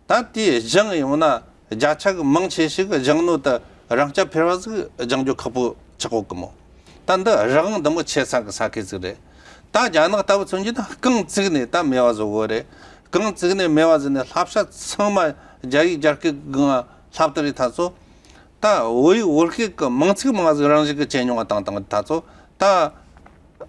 ད་དེ་སྦྱང་ཡོང་ན་བརྒྱ་ཆ་གི་མང་ཆེ་ཞིག་སྦྱང་ནོ་ད་རང་རྐྱ་འཕེར་བ་ཟིག་སྦྱང་རྒྱུ་ཁག་པོ་ཆགས་གོ་གི་མོ། ད་འདི་རང་དབང་འདི་མོ་ཆེ་ས་གི་ས་ཁུལ་ཟིག་རེད། ད་རྒྱ་ནག་ལྟ་བུ་མཚོན་རྒྱུ་ན་རྐང་བཙུགས་ནས་ད་མེད་པ་བཟོ་གོ་རེད། རྐང་བཙུགས་ནས་མེད་པ་བཟོས་ནས་བསླབ་བྱ་ཚང་མ་རྒྱ་ཡིག་རྒྱ་སྐད་སྒང་བསླབ་ད་རེད་ད་ཚོ། ད་བོད་ཡིག་བོད་སྐད་ཀྱི་མིང་ཚིག་མང་ཟིག་རང་བཞིན་གྱི་བྱས་མྱོང་བ་དང་དང་ད་ཚོ། ད་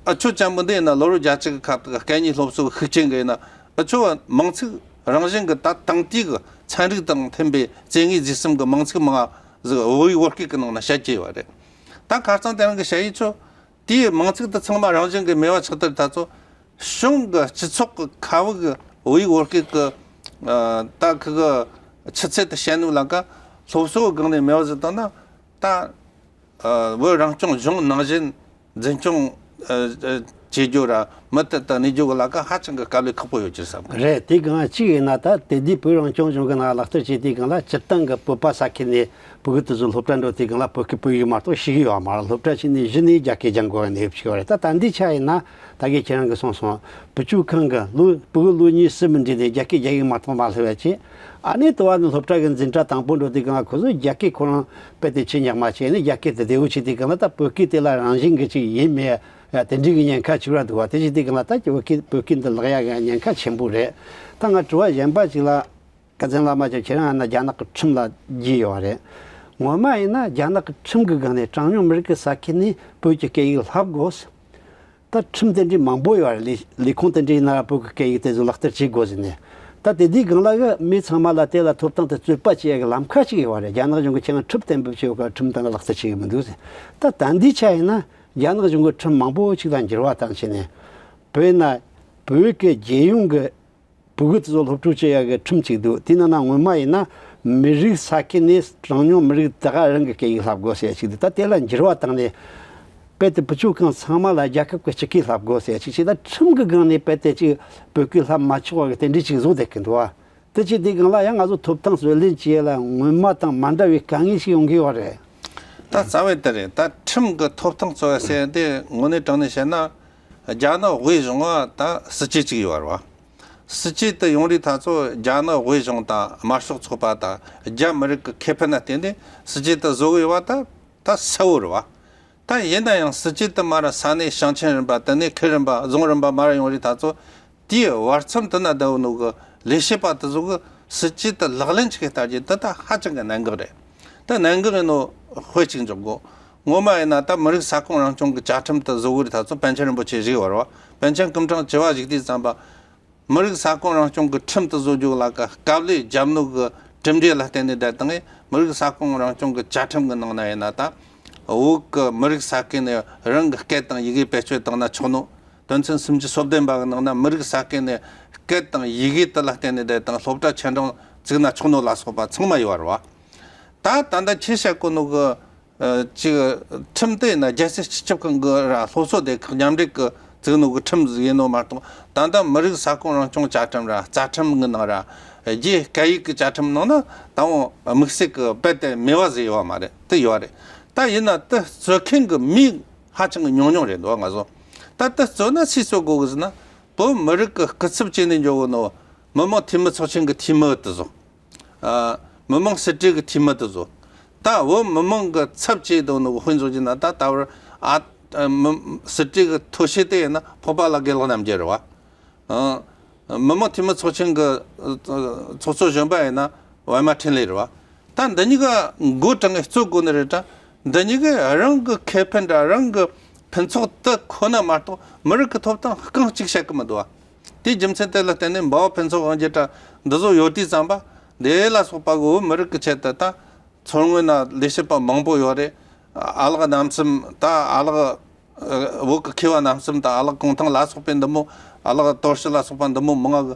ཨ་ཆོ་ཅན་པོ་འདི་ཡིན་ན་ལོ་རོ་བརྒྱད་ཅུ་གི་ཁབ་ཏུ་སྐད་གཉིས་སློབ་གསོ་གི་ཤུགས་རྐྱེན་གྱིས་ཡིན་ན། ཨ་ཆོ་མིང་ཚིག་རང་བཞིན་གྱི་ད་དང་དུས་ཀྱི་ཚན་རིག་དང་མཐུན་པའི་སྐྱེ་དངོས་རྗེས་གསུམ་གྱི་མིང་ཚིག་མང་ཟིག་བོད་ཡིག་བོད་སྐད་ཀྱི་ནང་ན་བཤད་ཀྱི་ཡོད་རེད། ད་ཁ་རྩང་དེ་རིང་གི་ཞ་ཡིས་ཆོ། དེའི་མིང་ཚིག་དེ་ཚང་མ་རང་བཞིན་གྱིས་མེད་པ་ཆགས་དུས་ད་ཚོ། གཞུང་གི་སྤྱི་ཚོགས་ཀྱི་ཁ་བུ་གི་བོད་ཡིག་བོད་སྐད་ཀྱི་ཨ་ད་ཁི་གི་ཆུ་ཚད་དེ་བཤད་ནུས་ལ་ཀ་སློབ་གསོ་གི་སྒང་ནས་མེད་པ་ཟིག་བཏང་ན། ད་ཨ་བོད་རང་སྐྱོང་ལྗོངས་ནང་བཞིན་འཛིན་སྐྱོང་ཨ་ཨ་བྱེད་རྒྱུ་ར་མུ་མཐུད་དུ་གནས་རྒྱུ་གི་ལ་ཀ་ཧ་ཅང་གི་དཀའ་ལས་ཁག་པོ་ཡོད་ཀྱི་བསམ་གི། རེད། དེ་གང་གཅིག་ཡིན་ན་ད་དེ་དུས་བོད་རང་སྐྱོང་ལྗོངས་ཀྱི་ནང་ལག་བསྟར་བྱེད་དུས་སྒང་ལ་སྤྱིར་བཏང་གི་བོད་པ་ས་ཁུལ་ནས་བོད་ཀྱི་དུས་སུ་སློབ་གྲྭ་འགྲོ་དུས་སྒང་ལ་བོད་སྐད་བོད་ཡིག་མ་གཏོགས་ཤེས་ཀྱི་ཡོད་མ་རེད། སློབ་གྲྭ་ཕྱིན་ནས་གཞི་ནས་རྒྱ་སྐད་སྦྱང་དགོས་པའི་གནས་བབ་ཞིག་ཡོད་རེད། ད་ད་འདི་ཆ་ཡིན་ན་ད་གིན་ཁྱེད་རང་གིས་གསུངས་སོང་། བུ་བཅོལ་ཁང་གི་ལོ་བུ་གུ་ལོ་གཉིས་གསུམ་མི་འདྲི་ནས་རྒྱ་སྐད་རྒྱ་ཡིག་མ་གཏོགས་མ་སླེབས་པ་བྱས། ཨ་ནི་དུ་བ་ནི་སློབ་གྲྭ་གི་འཛིན་གྲྭ་དང་པོ་འགྲོ་དུས་སྒང་ལ་ཁོ་ཚོས་རྒྱ་སྐད་ཁོ་རང་དཔེ་དེ་ཆེ་ཉག་མ་བྱས་ནས་རྒྱ་སྐད་དེ་བདེ་བོ་བྱེད་དུས་སྒང་ལ་ད་བོད་སྐད་དེ་ལ་རང་བཞིན་གྱི་ཅིག་ཡིན་མེད་ཡ་དེ་འདྲའི་གི་ཉེན་ཁ་ཆེ་བ་འདུག་བ། དེ་བྱེད་དུས་སྒང་ལ་ད་ཀྱི་བོད་སྐད་བོད་སྐད་འདི་བརླག་ཡ་གི་ཉེན་ཁ་ཆེན་པོ་རེད། ད་ང་དྲི་བ་གཞན་པ་ཅིག་ལ། བཀའ་བཙན་བླ་མ་ཅིག་ཁྱེད་རང་ཡང་ན་རྒྱ་ནག་གི་ཁྲིམས་ལ་རྒྱུས་ཡོད་རེད། ངོ་མ་ཡིན་ན་རྒྱ་ནག་གི་ཁྲིམས་ཀྱི་སྒང་ནས་གྲངས་ཉུང་མི་རིགས་ཀྱི་ས་ཁུལ་ནས་བོད་ཀྱི་སྐད་ཡིག་བསླབ་དགོས། ད་ཁྲིམས་དེ་འདྲའི་མང་པོ་ཡོད་རེད། ལས་ལས་ཁུངས་དེ་འདྲའི་ཡིན་ན་ར་བོད་ཀྱི་སྐད་ཡིག་དེ་ཚོ་ལག་བསྟར་བྱེད་དགོས་ཟེར་ནས། ད་དེ་དུས་སྒང་ལ་གི་མི་ཚང་མ་ལ་དེ་ལ་ཐོབ་ཐང་དེ་རྩོད་པ་བྱེད་ཡ་གི་ལམ་ཁ་ཞིག་ཡོད་རེད། རྒྱ་ནག་གཞུང་གིས་ཁྱེད་རང་ཁྲིམས་གཏན་འབེབས་བྱས་ཡོད་ཀ་ཁྲིམས་དེ་ལག་བསྟར་བྱེད་ཀྱི་མི་འདུག་ཟེར། ད་ད་འདི་ཆ་ཡིན་ན་རྒྱ་ནག་གཞུང་གིས་ཁྲིམས་མང་པོ་ཞིག་ལ་འགྱུར་བ་བཏང་བྱས་ནས། བོད་ན་བོད་ཀྱི་རྒྱལ་ཡོངས་ཀྱི་བོད་དེ་ཚོ་སློབ་ཕྲུག་བྱེད་ཡ་གི་ཁྲིམས་གཅིག་འདུག་དེ་ནང་ན་སྔོན་མ་ཡིན་ན་མི་རིགས་ས་ཁུལ་ནས་གྲངས་ཉུང་མི་རིགས་དེ་ག་རང་གི་སྐད་ཡིག་བསླབ་དགོས་ཟེར་ཡ་གཅིག་འདུག་ད་དེ་ལ་འགྱུར་བ་བཏང་ནས། དཔེ་དེ་བུ་ཕྲུག་ཁང་ཚང་མ་ལ་རྒྱལ་ཁབ་ཀྱི་སྤྱི་སྐད་བསླབ་དགོས་ཟེར་ཡ་གཅིག་བྱས། ད་ཁྲིམས་ཀྱི་སྒང་ནས་དཔེ་དེ་གཅིག་བོད་སྐད་བསླབ་མ་ཆོག་པ་གི་དེ་འདྲའི་གཅིག་བཟོ་བསྡད་ཀྱི་འདུག་བ། དེ་བྱས་དེ་སྒང་ལ་ཡང་ང་ཚོ་ཐོབ་ཐང་རྩོད་ལེན་བྱེད་ཡ་ལ་སྔོན་མ་དང་མ་འདྲ་བའི་དཀའ་ངལ་ཞིག་ཡོང་གི་ཡོད་རེད། ད་རྩ་བའི་དེ་རེད། ད་ཁྲིམས་ཀྱི་ཐོབ་ཐང་རྩོད་ཡ་ཟེར་ཡ་དེ་དངོས་གནས་དྲང་གནས་བཤད་ན། རྒྱ་ནག་དབུས་གཞུང་ང་ད་སྲིད་ཇུས་གཅིག་ཡོད་རེད་བ། སྲིད་ཇུས་དེ་ཡོང་རིགས་ཐག་ཚོ་རྒྱ་ནག་དབུས་གཞུང་དང་དམར་ཤོག་ཚོགས་པ་དང་རྒྱ་མི་རིགས་ཀྱི་ཁེ་ཕན་ལ་བརྟེན་ནས་སྲིད་ཇུས་དེ་བཟོ་གི་ཡོད་པ་ད་ད་གསལ་བོ་རེད་བ། ད་ཡིན་ན་ཡང་སྲིད་ཇུས་དེ་མར་ས་གནས་ཞིང་ཆེན་རིམ་པ། དེ་ནས་ཁུལ་རིམ་པ། རྫོང་རིམ་པ། མར་ཡོང་རིགས་ཐག་ཚོ་དེའི་བར་མཚམས་དེ་ན་བསྡད་ནོ་གི་ལས་བྱེད་པ་དེ་ཚོ་གི་སྲིད་ཇུས་དེ་ལག་ལེན་ཅིག་བསྟར་རྒྱུ་དེ་ད་ཧ་ཅང་གི་གནད་འགག་རེད། ད་གནད་འགག་ཡིན་ནོ་དཔེ་གཅིག་འཇོག་དགོས། ངོ་མ་ཡིན་ན་ད་མི་རིགས་ས་ཁོངས་རང་སྐྱོང་གི་བཅའ་ཁྲིམས་དེ་བཟོ་གི་རིགས་ཐག་ཚོ་པཎ་ཆེན་རིན་པོ་ཆེ་བཞུགས་པ་རེད་བ། པཎ་ཆེན་སྐུ་ཕྲེང་བཅུ་བ་བཞུགས་དུས་ཙམ་པ། མི་རིགས་ས་ཁོངས་རང་སྐྱོང་གི་ཁྲིམས་དེ་བཟོ་རྒྱུ་ལ་ཀ་དཀའ་ལས་བརྒྱབ་ནོ་གི་གྲུབ་འབྲས་ལ་བརྟེན་ནས་བསྡད་བཏང་ངས། མི་རིགས་ས་ཁོངས་རང་སྐྱོང་གི་བཅའ་ཁྲིམས་གི་ནང་ན་ཡིན་ན་ད་བོད་གི་མི་རིགས་ས་ཁུལ་ནས་རང་གི་སྐད་དང་ཡི་གེ་བེད་སྤྱོད་བཏང་ན་ཆོག་ནོ། དོན་ཚན་སུམ་ཅུ་སོ་བདུན་པ་གི་ནང་ན་མི་རིགས་ས་ཁུལ་ནས་སྐད་དང་ཡི་གེ་དེ་ལ་བརྟེན་ནས་བསྡད་བཏང་སློབ་གྲྭ་ཆེ་འབྲིང་བཙུགས་ན་ཆོག་ནོ་ལ་སོགས་པ་ཚང་མ་ཡོད་རེད་བ། ད་ད་ལྟ་ཁྱེད་བཤད་གོ་ནོ་གི་ཨ་ཅིག་ཁྲིམས་དེ་ཡིན་ན་རྒྱལ་སྲིད་སྤྱི་ཁྱབ་ཁང་གི་ར་སློབ་གསོ་སྡེ་ཁག་མཉམ་འབྲེལ་གི་བཙུགས་ནོ་གི་ཁྲིམས་ཟིག་ཡིན་ནོ་མ་གཏོགས། ད་ལྟ་མི་རིགས་ས་ཁོངས་རང་སྐྱོང་བཅའ་ཁྲིམས་ར་རྩ་ཁྲིམས་གི་ནང་ར་རྒྱའི་སྐད་ཡིག་གི་བཅའ་ཁྲིམས་ནང་ན་ད་འོ་དམིགས་བསལ་གི་རྦད་དེ་མེད་པ་ཟིག་ཡོད་མ་རེད། དེ་ཡོད་རེད། ད་ཡིན་ན་དེ་རྩོད་མཁན་གི་མི་ཧ་ཅང་གི་ཉུང་ཉུང་རེད་འདུག་ང་ཚོ། ད་དེ་རྩོད་ན་སུས་རྩོད་དགོས་གི་ཟེར་ན། བོད་མི་རིགས་གི་སྐུ་ཚབ་བྱས་ནས་འཇོག་གི་ནོ་མི་དམངས་འཐུས་མི་ཚོགས་ཆེན་གི་འཐུས་མི་དེ་ཚོ། ཨ། མི་དམངས་སྲིད་གྲོས་ཀྱི་འཐུས་མི་དེ་ཚོ། ད་བོད་མི་མང་གི་ཚབ་བྱས་འདུག་ནོ་དཔེ་འཇོག་རྒྱུ་ན། ད་ད་བར་ཨ་མི་སྲིད་གྲོས་ཀྱི་ཐོ་བཤད་དེ་ཡིན་ན་སྤོབས་པ་ལགས་དགེ་ལེགས་རྣམ་རྒྱལ་རེད་བ། ཨ། མི་དམངས་འཐུས་མི་ཚོགས་ཆེན་གྱི་ཚོགས་གཙོ་གཞོན་པ་ཡིན་ན་པད་མ་འཕྲིན་ལས་རེད་བ། ད་འདི་གཉིས་ཀ་མགོ་དྲངས་ནས་རྩོད་དགོས་ནི་རེད་དྲ། འདི་གཉིས་ཀས་རང་གི་ཁེ་ཕན་དྲ་རང་གི་ཕུན་ཚོགས་དེ་ཁོ་ན་མ་གཏོགས་མི་རིགས་ཀྱི་ཐོབ་ཐང་རྐང་གཅིག་བཤད་གི་མི་འདུག་བ། དེའི་རྒྱུ་མཚན་དེ་ལ་བརྟེན་ནས་འབའ་བ་ཕུན་ཚོགས་དབང་རྒྱལ་དྲ་འདི་ཚོ་ཡོད་དུས་ཙམ་པ། དེ་ལ་སོགས་པ་གི་བོད་མི་རིགས་ཀྱི་ཆེད་དུ་ད་མཚོ་སྔོན་ན་ལས་བྱེད་པ་མང་པོ་ཡོད་རེད། ཨ་ལགས་རྣམ་གསུམ་ད་ཨ་ལགས་ཨ་བོད་ཀྱི་མཁས་པ་རྣམ་གསུམ་དང་ཨ་ལགས་གུང་ཐང་ལ་སོགས་པའི་འདི་མོ། ཨ་ལགས་དོར་ཞི་ལ་སོགས་པ་འདི་མོ་མང་ང་གི་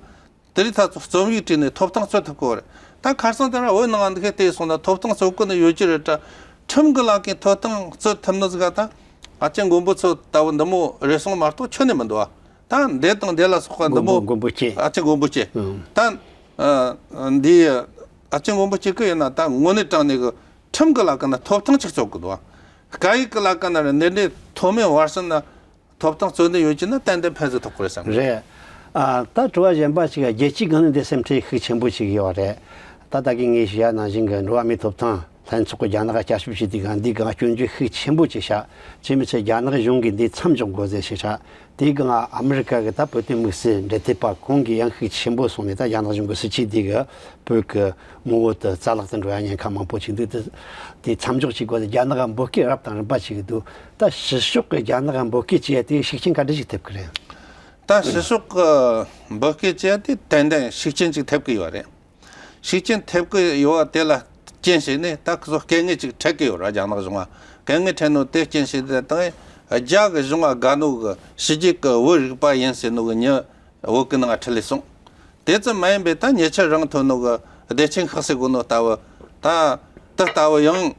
དེ་རིགས་ཐག་ཚོ་རྩོམ་ཡིག་བྲིས་ནས་ཐོབ་ཐང་རྩོད་ཐུབ་གི་ཡོད་རེད། ད་ཁ་སང་དེ་ར་བོད་ནང་འདི་གས་བལྟས་སོང་ན་ཐོབ་ཐང་རྩོད་གི་ནི་ཡོད་ཀྱི་རེད་དྲ། ཁྲིམས་ཀྱི་ལག་གིས་ཐོབ་ཐང་རྩོད་ཐུབ་ནི་ཟིག་ག་ད་ཨ་ཅེ་མགོན་པོ་ཚོ་ལྟ་བུ་འདི་མོ་རེ་ཟུང་མ་གཏོགས་ཁྱོན་ནས་མི་འདུག་བ། ད་འདི་དང་འདི་ལ་སོགས་པ་འདི་མོ། མགོན་པོ་མགོན་པོ་སྐྱེས། ཨ་ཅེ་མགོན་པོ་སྐྱེས། ཨང་། ད་ཨ་འདི་ཨ་ཅེ་མགོན་པོ་སྐྱེས་གི་ཡིན་ན་ད་དངོས་གནས་དྲང་གནས་གི་ཁྲིམས་ཀྱི་ལག་གི་ན་ཐོབ་ཐང་ཅིག་རྩོད་གི་འདུག་བ། སྐད་ཡིག་གི་ལག་གི་ན་རེ་འདི་འདྲའི་ཐོག་མའི་བར་གསུམ་ན་ཐོབ་ཐང་རྩོད་འདོད་ཡོད་ཀྱི་ན་ཏན་ཏན་ཕན་ཟིག་ཐོགས་གི་རེད་བསམ་གི། རེད། ཨ་ད་དྲི་བ་གཞན་པ་ཞིག་རྒྱལ་སྤྱིའི་སྒང་ནས་འདི་སེམས་ཁྲལ་ཤུགས་ཆེན་པོ་ཞིག་ཡོད་རེད། ད་ད་གིན་ངས་ཞུ་ཡ་ནང་བཞིན་གི་འགྲོ་བ་མིའི་ཐོབ་ཐང་ལྷན་ཚོགས་ཀྱི་རྒྱ་ནག་བསྐྱར་ཞིབ་བྱས་དུས་སྒང་འདིའི་སྒང་སྐྱོན་བརྗོད་ཤུགས་ཆེན་པོ་ཅིག་བྱ། ཅི་མི་ཚད་རྒྱ་ནག་གཞུང་གིས་འདི་མཚམས་འཇོག་དགོས་ཟེར་ཞིག་བྱ། དེའི་སྒང་ཨ་མི་རི་ཀ་གི་ད་བོད་དོན་དམིགས་བསལ་འབྲེལ་མཐུད་པ་ཁོང་གིས་ཡང་ཤུགས་ཆེན་པོ་སོང་ནས་ད་རྒྱ་ནག་གཞུང་གི་སྲིད་ཇུས་འདི་གི་བོད་ཀྱི་ངོ་བོ་དེ་རྩ་བརླག་ཏུ་འགྲོ་ཡ་ཉེན་ཁ་མང་པོ་ཅིག་འདུག་དེ་དེ་མཚམས་འཇོག་བྱེད་དགོས་ཏེ་རྒྱ་ནག་ག་འབོད་སྐུལ་རབ་དང་རིམ་པ་བྱེད་ཀྱི་འདུག་ད་ཕྱི་ཕྱོགས་ཀྱི་རྒྱ་ནག་ག་འབོད་སྐུལ་བྱེད་ཡ་དེ་ཤུགས་རྐྱེན་ག་འདྲ་ཞིག་ཐེབས་ཀྱི་རེད། ད་ཕྱི་ཕྱོགས་ཀྱི་འབོད་སྐུལ་བྱེད་ཡ་དེ་ཏན་ཏན་ཤུགས་རྐྱེན་ཅིག་ཐེབས་ཀྱི་ཡོད་རེད། ཤུགས་རྐྱེན་ཐེབས་ཀྱི་ཡོད་པ་དེ་ལ་རྐྱེན་བྱས་ནས་ད་ཁོ་ཚོ་སྐད་ངན་ཅིག་འཕྲད་ཀྱི་ཡོད་རེད། རྒྱ་ནག་གཞུང་ང་སྐད་ངན་འཕྲད་ནོ་དེ་རྐྱེན་བྱས་ཏེ་ད་རྒྱ་གི་གཞུང་ང་དགའ་ནོ་གི་ཕྱི་རྒྱལ་གྱི་བོད་རིག་པ་ཡིན་ཟེར་ནོ་གི་མྱི་བོད་གི་ནང་ཁྲིད་ལས་སོང་། དེ་ཙམ་མ་ཡིན་པའི་ད་ཉེ་ཆར་རང་ཐོན་ནོ་གི་བདེ་ཆེན་ཤག་ཟེར་གོ་ནོ་ལྟ་བུ། ད་དེ་ལྟ་བུ་ཡང་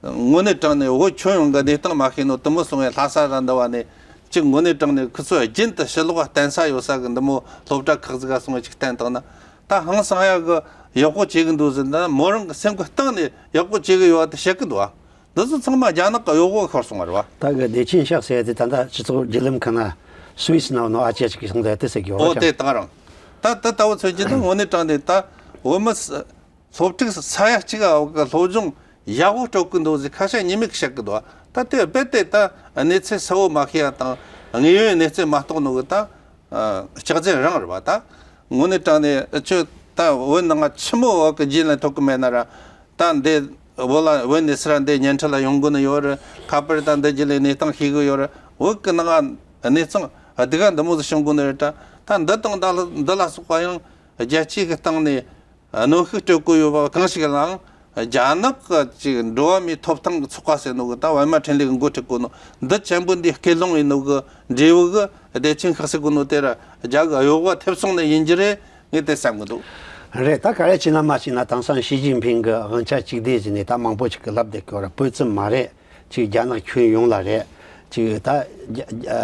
དངོས་གནས་དྲང་གནས་བོད་ཁྱོན་ཡོངས་གི་གནས་སྟངས་མ་ཤེས་ནོ་དེ་མོ་སོང་བའི་ལྷ་ས་ར་འདི་བ་ནས་ཅིག་དངོས་གནས་དྲང་གནས་ཁོ་ཚོ་རྒྱུན་དུ་ཕྱི་ལོགས་བསྟན་ས་ཡོད་ས་གི་འདི་མོ་སློབ་གྲྭ་ཁག་ཟིག་ག་སོང་བའི་ཅིག་བསྟན་བཏང་ན། ད་ཧང་སང་ཡ་གི་ཡག་པོ་བྱེད་གི་འདུག་ཟེར་ན་མོ་རང་གི་སེམས་གི་གཏིང་ནས་ཡག་པོ་བྱེད་གི་ཡོད་པ་དེ་བཤད་གི་འདུག་ཨ། འདི་ཚོ་ཚང་མ་རྒྱ་ནག་གི་གཡོ་སྒོ་ཤོར་སོང་བ་རེད་བ། ད་གི་བདེ་ཆེན་ཤག་ཟེར་ཡ་དེ་ད་ལྟ་སྤྱི་ཚོགས་བརྒྱུད་ལམ་ཁག་ན་སུད་སི་ནང་ནོ་ཨ་ཅེ་ཅིག་གི་སོང་ད་ཡ་དེ་ཟེར་གི་ཡོད་ཨོ་རེད། དེ་དང་རང་། ད་ད་ལྟ་བུ་མཚོན་གྱི་ད་དངོས་གནས་དྲང་གནས་ད་བོད་མི་ས་སློབ་ཕྲུག་ས་ཡ་གཅིག་ག་གི་སློབ་སྦྱོང་ཡག་པོ་སྤྲོད་གི་འདུག་ཟེར་ཁ་ཤས་ཉེས་མེད་གི་བཤད་གི་འདུག་བ། ད་དེ་རྦད་དེ་ད་གནས་ཚུལ་གསལ་བོ་མ་ཤེས་ཡ་དང་དངོས་ཡོད་གནས་ཚུལ་མ་རྟོགས་ནོ་གི་ད་ཨ་སྐྱག་རྫུན་རང་རེད་བ། ད་དངོས་གནས་དྲང་གནས་ཁྱོད་ ད་བོད་ནང་ང་ཆི་མོ་བོད་གི་རྒྱུས་ལེན་ཐུབ་གི་མེད་ན་ར། ད་འདི་བོད་ལ་བོད་ནས་སུ་ར་འདི་ཉེ་འཁྲིས་ལ་ཡོང་གི་ནི་ཡོད་རེད། ཁ་པར་ད་འདི་རྒྱུས་ལེན་གནས་སྟངས་ཤེས་གི་ཡོད་རེད། བོད་གི་ནང་ང་གནས་སྟངས་སྡུག་ག་འདི་མོ་ཟིག་བྱུང་གི་ནི་རེད་ད། ད་འདི་དང་ད་ལ་འདི་ལ་སོགས་པ་ཡང་རྒྱལ་སྤྱི་གི་སྟེང་ནས་གནོན་ཤུགས་སྤྲོད་གི་ཡོད་པ་གང་ཞིག་ལའང་རྒྱ་ནག་གི་ཅིག་འགྲོ་བ་མིའི་ཐོབ་ཐང་གི་ཚོགས་པ་ཟེར་ནོ་གི་ད་པད་མ་འཕྲིན་ལས་གི་འགོ་ཁྲིད་གོ་ནོ་འདི་ཆེན་པོ་འདི་སྐུལ་སློང་ཡིན་ནོ་གི་འབྲས་བུ་གི་བདེ་ཆེན་ཁག་སེ་གོ་ནོ་དེ་ར་རྒྱ་གི་གཡོ་བ་ཐེབས་སོང་ནི་ཡིན་རྒྱུ་རེད། ངས་དེ་བསམ་གི་འདུག་རེད། ད་ག་རེ་བྱས་ན་མ་བྱས་ན་དེང་སང་ཞི་ཅིན་ཕིང་གི་དབང་ཆ་གཅིག་སྡུད་ཟེར་ནས་ད་མང་པོ་ཞིག་གི་ལབ་བསྡད་ཀྱི་ཡོད་རེད། བོད་ཙམ་མ་རེད། ཅིག་རྒྱ་ནག་ཁྱོན་ཡོངས་ལ་རེད། ཅིག་ད་རྒྱ་རྒྱ་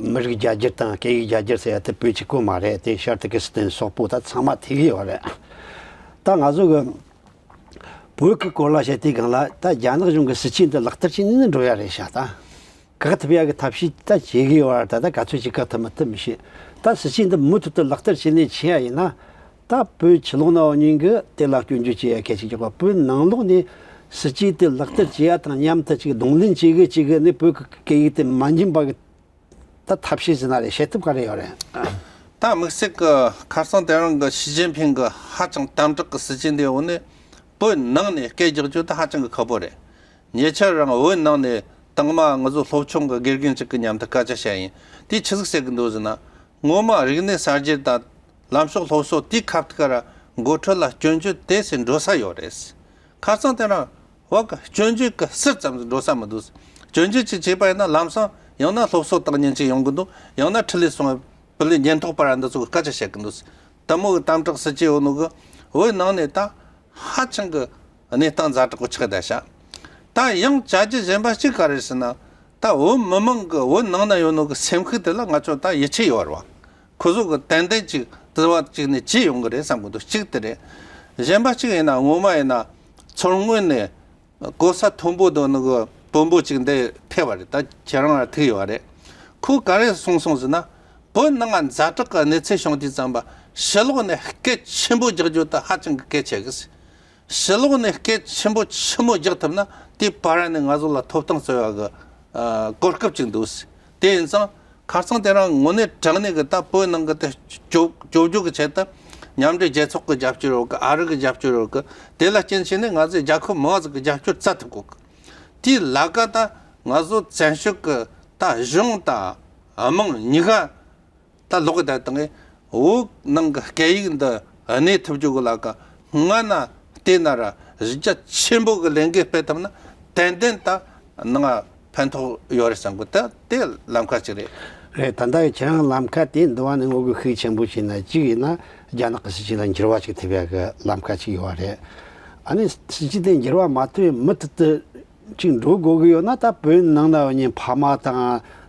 མི་རིགས་རྒྱ་སྒྱུར་དང་སྐད་ཡིག་རྒྱ་སྒྱུར་ཟེར་ཡ་དེ་བོད་གཅིག་པོ་མ་རེད། དེ་ཤར་ཏུར་ཀི་སི་ཐན་སོག་པོ་ད་ཚང་མ་ཐུག་གི་ཡོད་རེད། ད་ང་ཚོ་གི་བོད་ཀྱི་སྐོར་ལ་བཤད་དུས་སྒང་ལ་ད་རྒྱ་ནག་གཞུང་གི་སྲིད་ཇུས་འདི་ལག་བསྟར་བྱས་ནས་འགྲོ་ཡ་རེད་ཤག་ད་བཀག་ཐུབ་ཡ་གི་ཐབས་ཤེས་ད་བྱེད་གི་ཡོད་རེད། ད་ད་ག་ཚོད་ཅིག་བཀག་ཐུབ་མི་ཐུབ་མི་ཤེས། ད་སྲིད་ཇུས་འདི་མུ་མཐུད་དུ་ལག་བསྟར་བྱས་ནས་ཕྱིན་ཡ་ཡིན་ན། ད་བོད་ཕྱི་ལོགས་ན་ཡོད་མཁན་གྱིས་དེ་ལ་སྐྱོན་བརྗོད་བྱེད་ཡ་གལ་ཆེ་ཆོག་པ། བོད་ནང་ལོགས་ནས་སྲིད་ཇུས་དེ་ལག་བསྟར་བྱེད་ཡ་དང་མཉམ་དུ་ཅིག་གདོང་ལེན་བྱེད་གི་བྱེད་གི་ནས་བོད་ཀྱི་སྐད་ཡིག་དེ་མ་འགྱིམ་པ་གི་ད་ཐབས་ཤེས་ཟེར་ན་རེད། བྱེད་ཐབས་ག་རེ་ཡོད་རེད། ད་དམིགས་བསལ་གྱི་ཁ་སང་དེ་རིང་གི་ཞི་ཅིན་ཕིང་གི་ཧ་ཅང་དམ་དྲག་གི་སྲིད་ཇུས་འདིའི་འོག་ནས་བོད་ནང་ནས་སྐད་རྒྱག་རྒྱུ་ད་ཧ་ཅང་གི་ཁག་པོ་རེད། ཉེ་ཆར་རང་བོད་ནང་ནས་དང་མ་ང་ཚོ་སློབ་ཆུང་གི་དགེ་རྒན་ཅིག་གི་མཉམ་དུ་སྐད་ཆ་བཤད་ཡིན། དེས་ཆི་ཟིག་ཟེར་གི་འདུག་ཟེར་ན། ངོ་མ་རིག་གནས་གསར་བརྗེ་དང་ལམ་ཕྱོགས་སློབ་གསོ་དེའི་ཁ་ཐུག་ར་འགོ་ཁྲིད་ལ་སྐྱོན་བརྗོད་དེ་ཟེར་འགྲོ་ས་ཡོད་རེད། ཁ་སང་དེ་རིང་བོད་ཀྱི་སྐྱོན་བརྗོད་ཀྱི་ཟུར་ཙམ་ཟིག་འགྲོ་ས་མི་འདུག་སྐྱོན་བརྗོད་ཅིག་བྱས་པ་ཡིན་ན་ལམ་སང་ཡང་ན་སློབ་གསོ་བཏང་ཉན་ཅིག་ཡོང་གི་འདུག་ཡང་ན་འཕྲིན་ལས་སོང་བའི་བུ་ལས་ཉེན་རྟོག་པ་ར་འདི་ཚོ་གི་སྐད་ཆ་བཤད་གི་འདུག་དེ་མོ་གི་དམ་དྲག་སྲིད་ཇུས་ཡོད་ནོ་གི་བོད་ནང་ནས་ད་ཧ་ཅང་གི་གནས་སྟངས་ཛ་དྲག་པོ་ཆགས་བསྡད་ཤག་ད་ཡང་བྱ་རྒྱུ་གཞན་པ་གཅིག་ག་རེ་ཟེར་ན། ད་བོད་མི་མང་གི་བོད་ནང་ན་ཡོད་ནོ་གི་སེམས་ཤུགས་དེ་ལ་ང་ཚོ་ད་ཡིད་ཆེས་ཡོད་རེད་བ། ཁོ་ཚོ་གི་ཏན་ཏན་ཅིག་དུ་བ་ཅིག་ནས་བྱེད་ཡོང་གི་རེད་བསམ་གི་འདུག་གཅིག་དེ་རེད། གཞན་པ་གཅིག་ཡིན་ན་ངོ་མ་ཡིན་ན་མཚོ་སྔོན་ནས་གོ་ས་མཐོན་པོ་དོ་ནི་གི་དཔོན་པོ་ཅིག་འདི་ཕེབས་པ་རེད། ད་ཁྱེད་རང་ལ་ཐུག་ཡོད་པ་རེད། ཁོས་ག་རེ་གསུངས་སོང་ཟེར་ན། བོད་ནང་ང་ཛ་དྲག་གི་གནས་ཚུལ་བྱུང་དུས་ཙམ་པ་ཕྱི་ལོགས་ནས་སྐད་ཆེན་པོ་རྒྱག་རྒྱུ་ད་ཧ་ཅང་གི་གལ་ཆེ་གི་ཟེར། ཕྱི་ལོགས་ནས་སྐད་ཆེན་པོ་ཆི་མོ་རྒྱག་ཐུབ་ན་དེ་བར་ནས་ང་ཚོ་ལ་ཐོབ་ཐང་རྩོད་ཡག་གི་ཨ་གོ་སྐབས་ཅིག་འདུག་ཟེར། དེ་ཡིན་ཙང་ཁ་སང་དེ་རིང་དངོས་གནས་དྲང་གནས་གི་ད་བོད་ནང་གི་དེ་སྐྱོབ་སྐྱོབ་རྒྱུ་གི་ཆེད་དུ་མཉམ་འབྲེལ་རྒྱལ་ཚོགས་ཀྱི་རྒྱབ་སྐྱོར་ཡོད་གི། ཨ་རི་གི་རྒྱབ་སྐྱོར་ཡོད་གི། དེ་ལ་རྐྱེན་བྱས་ནས་ང་ཚོས་རྒྱལ་ཁབ་མང་ཟིག་གི་རྒྱབ་སྐྱོར་བཙལ་ཐུབ་གོ་གི། དེའི་ལ་ཀ་ད་ང་ཚོ་བཙན་བྱོལ་གི་ད་གཞུང་དང་དམངས་གཉིས་ཀ་ད་ལོག་གི་ད་དང་བོད་ནང་གི་སྐད་ཡིག་འདི་གནས་ཐུབ་རྒྱུ་གི་ལ་ཀ་སྔ་ན་བལྟས་ན་ར་གཞི་རྒྱ་ཆེན་པོ་གི་ལས་འགུལ་སྤེལ་ཐུབ་ན་ཏན་ཏན་ད་ནང་ཕན་ཐོགས་ཡོད་རེད་བསམ་གི། ད་དེ་ལམ་ཁ་ཅིག་རེད། རེད། ད་ལྟ་ཁྱེད་རང་ལམ་ཁ་དེ་འདི་བ་ནས་ངོ་གི་ཤུགས་ཆེན་པོ་བྱས་ན་གཅིག་ཡིན་ན་རྒྱ་ནག་གི་སྲིད་ཇུས་ལ་འགྱུར་བ་ཅིག་ཐེབས་ཡ་གི་ལམ་ཁ་ཅིག་ཡོད་རེད། ཨ་ནི་སྲིད་ཇུས་དེ་འགྱུར་བ་མ་ཐེབས་མུ་མཐུད་དུ་ཅིག་འགྲོ་དགོས་ཀྱི་ཡོད་ན། ད་བོད་ནང་ན་ཡོད་མཁན་ཕ་མ་དང་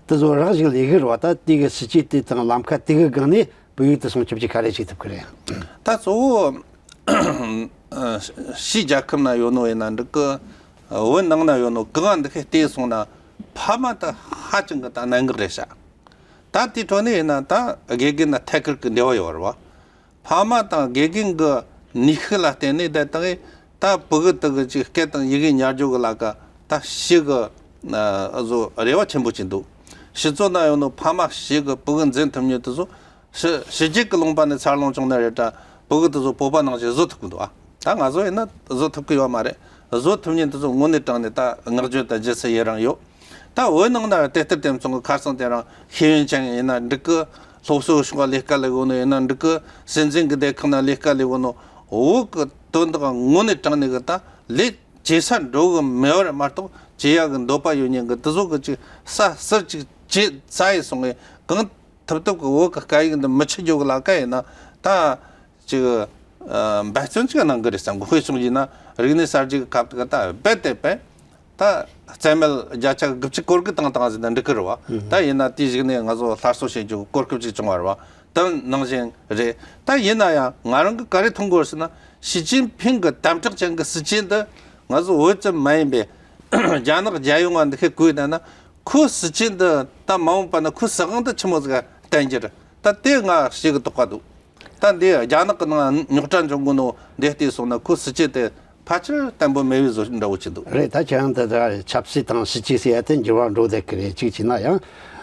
དེ་ཚོ་རག་ཞིག་ལས་ཀྱི་རེད་བ། ད་དེ་གི་སྲིད་ཇུས་དེ་དང་ལམ་ཁ་དེ་གི་སྒང་ནས་བོད་ཡིག་དེ་སྲུང་སྐྱོབ་ཅིག་ག་རེ་བྱེད་ཐུབ་ཀྱི་རེད། ད་གཙོ་བོ་ཕྱིའི་རྒྱལ་ཁབ་ན་ཡོད་ནོ་ཡིན་ན་འགྲིག་གི། བོད་ནང་ན་ཡོད་ནོ་གང་འདི་ཁའི་བལྟས་སོང་ན་ཕ་མ་ད་ཧ་ཅང་གི་ད་གནད་འགག་རེད་ཤག་ད་དེའི་ཁྲོད་ནས་ཡིན་ན་ད་དགེ་རྒན་ན་ཐད་ཀར་གི་འབྲེལ་བ་ཡོད་རེད་བ། ཕ་མ་དང་དགེ་རྒན་གྱི་ནུས་ཤུགས་ལ་བརྟེན་ནས་ད་ལྟ་ད་ཕྲུ་གུ་དག་གི་ཅིག་སྐད་དང་ཡི་གེ་ཉར་རྒྱུ་གི་ལ་ཀ་ད་ཞེ་གི་ཨ་བཟོ་རེ་བ་ཆེན་པོ་ཅིག་འདུག་སྤྱི་ཚོགས་ན་ཡོད་ནོ་ཕ་མ་ཞེ་གི་ཕྲུ་གུ་འཛིན་ཐུབ་མཁན་དེ་ཚོ་ཕྱི་ཕྱི་རྒྱལ་གྱི་ལུང་པ་ནས་འཚར་ལོངས་བྱུང་ན་རེད་ད། ཕྲུ་གུ་དེ་ཚོ་བོད་པ་ནང་བཞིན་བཟོ་ཐུབ་ཀྱི་འདུག་ཨ། ད་ང་ཚོ་ཡིན་ན་བཟོ་ཐུབ་ཀྱི་ཡོད་མ་རེད། བཟོ་ཐུབ་མཁན་དེ་ཚོ་དངོས་གནས་དྲང་ནས་ད་བསྔགས་བརྗོད་དང་རྗེས་སུ་ཡི་རང་ཡོད། ད་བོད་ནང་ན་དེ་ལྟར་དེ་མཚུངས་ཀྱི་ཁ་སང་དེ་རིང་ཤེས་ཡོན་ཅན་ཡིན་ན་འགྲིག་གི། སློབ་གསོ་ཕྱོགས་ལས་ཀ་ལས་གོ་ནོ་ཡིན་ན་འགྲིག་གི། སྲིད་འཛིན་གྱི་སྡེ་ཁག་ན་ལས་ཀ་ལས་གོ་ནོ་བོད་ཀྱི་དོན་དག་དངོས་གནས་དྲང་གནས་གི་ད་ལས་བྱེད་ས་འགྲོ་གི་མེད་པ་རེད་མ་གཏོགས་བྱེད་ཡག་གི་འདོད་པ་ཡོད་མཁན་གི་དེ་ཚོ་གི་ཅིག་ས་ཟུར་ཅིག་བྱེད་ཚར་ཡི་སོང་ངས་གང་ཐུབ་ཐུབ་གི་བོད་ཀྱི་སྐད་ཡིག་འདི་མི་འཆི་རྒྱུ་གི་ལ་ཀ་ཡིན་ན་ད། ཅིག་ཨ་འབད་བརྩོན་ཅིག་གནང་གི་རེད་བསམ་གི། དཔེ་མཚོན་བྱས་ན་རིག་གནས་གསར་བརྗེ་གི་སྐབས་དེ་ག་ད་རྦད་དེ་རྦད་ད་རྩ་མེད་བརྒྱ་ཆ་དགུ་བཅུ་གོ་དགུ་བཏང་བཏང་ཟེར་ན་འགྲིག་གི་རེད་བ། ད་ཡིན་ན་དེའི་གཞུག་ནས་ང་ཚོ་སླར་གསོ་བྱེད་རྒྱུ་གི་གོ་སྐབས་ཅིག་བྱུང་བ་རེད་བ། དེ་ནང་བཞིན་རེད། ད་ཡིན་ན་ཡང་ང་རང་གི་ག་རེ་མཐོང་གི་ཡོད་ཟེར་ན། ཞི་ཅིན་ཕིང་གི་དམ་དྲག་ཅན་གི་སྲིད་ཇུས་འདི་ང་ཚོ་བོད་ཙམ་མ་ཡིན་པའི་རྒྱ་ནག་རྒྱལ་ཡོངས་ང་འདི་ཁའི་བཀོད་བཏང་ན། ཁོའི་སྲིད་ཇུས་འདི་ད་མ་འོངས་པ་ན་ཁོའི་སྲིད་དབང་འདི་ཆི་མོ་ཟིག་བརྟན་རྒྱུ་རེད། ད་དེ་ང་ཞེ་གི་དོགས་པ་འདུག་ད་འདི་རྒྱ་ནག་གི་ནང་རྙོག་དྲ་འབྱུང་གི་ནོ་འདི་བལྟས་སོང་ན་ཁོའི་སྲིད་ཇུས་དེ་ཕལ་ཆེར་བརྟན་པོ་མེད་པའི་བཟོ་འདྲ་བོ་ཅིག་འདུག་རེད། ད་ཁྱེད་རང་ད་ད་ཆབ་སྲིད་དང་སྲིད་ཇུས་ཟེར་ཡ་དེ་འགྱུར་བ་འགྲོ་བསྡད་ཀྱི་རེད། གཅིག་བྱས་ན་ཡང་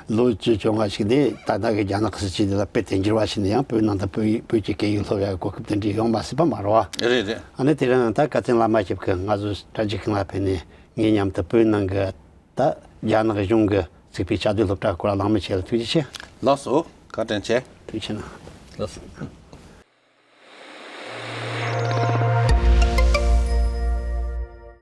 ལོ་བཅུ་བཅོ་ལྔ་ཞིག་ནས་ད་ལྟ་གི་རྒྱ་ནག་གི་སྲིད་ཇུས་འདི་ལ་དཔེ་དེ་འགྱུར་བ་ཕྱིན་ནས་ཡང་བོད་ནང་དུ་བོད་ཡིག་བོད་ཀྱི་སྐད་ཡིག་སློབ་ཡག་གི་གོ་སྐབས་དེ་འདྲ་ཡོང་མ་སྲིད་པ་མ་རེད་བ། རེད་རེད། ཨ་ནི་དེ་རིང་ད་བཀའ་བཙན་བླ་མ་ཞིག་གིས་ང་ཚོ་དྲ་རྒྱའི་ཁང་ལ་ཕེབས་ནས་ངའི་མཉམ་དུ་བོད་ནང་གི་ད་རྒྱ་ནག་གཞུང་གིས་བཙུགས་པའི་བཅའ་སྡོད་སློབ་གྲྭ་སྐོར་ལ་གླེང་མོལ་བྱས་ལ་ཐུགས་རྗེ་ཆེ། ལགས་སོ། བཀའ་དྲིན་ཆེ། ཐུགས་རྗེ་ཆེ་གནང་། ལགས་སོ།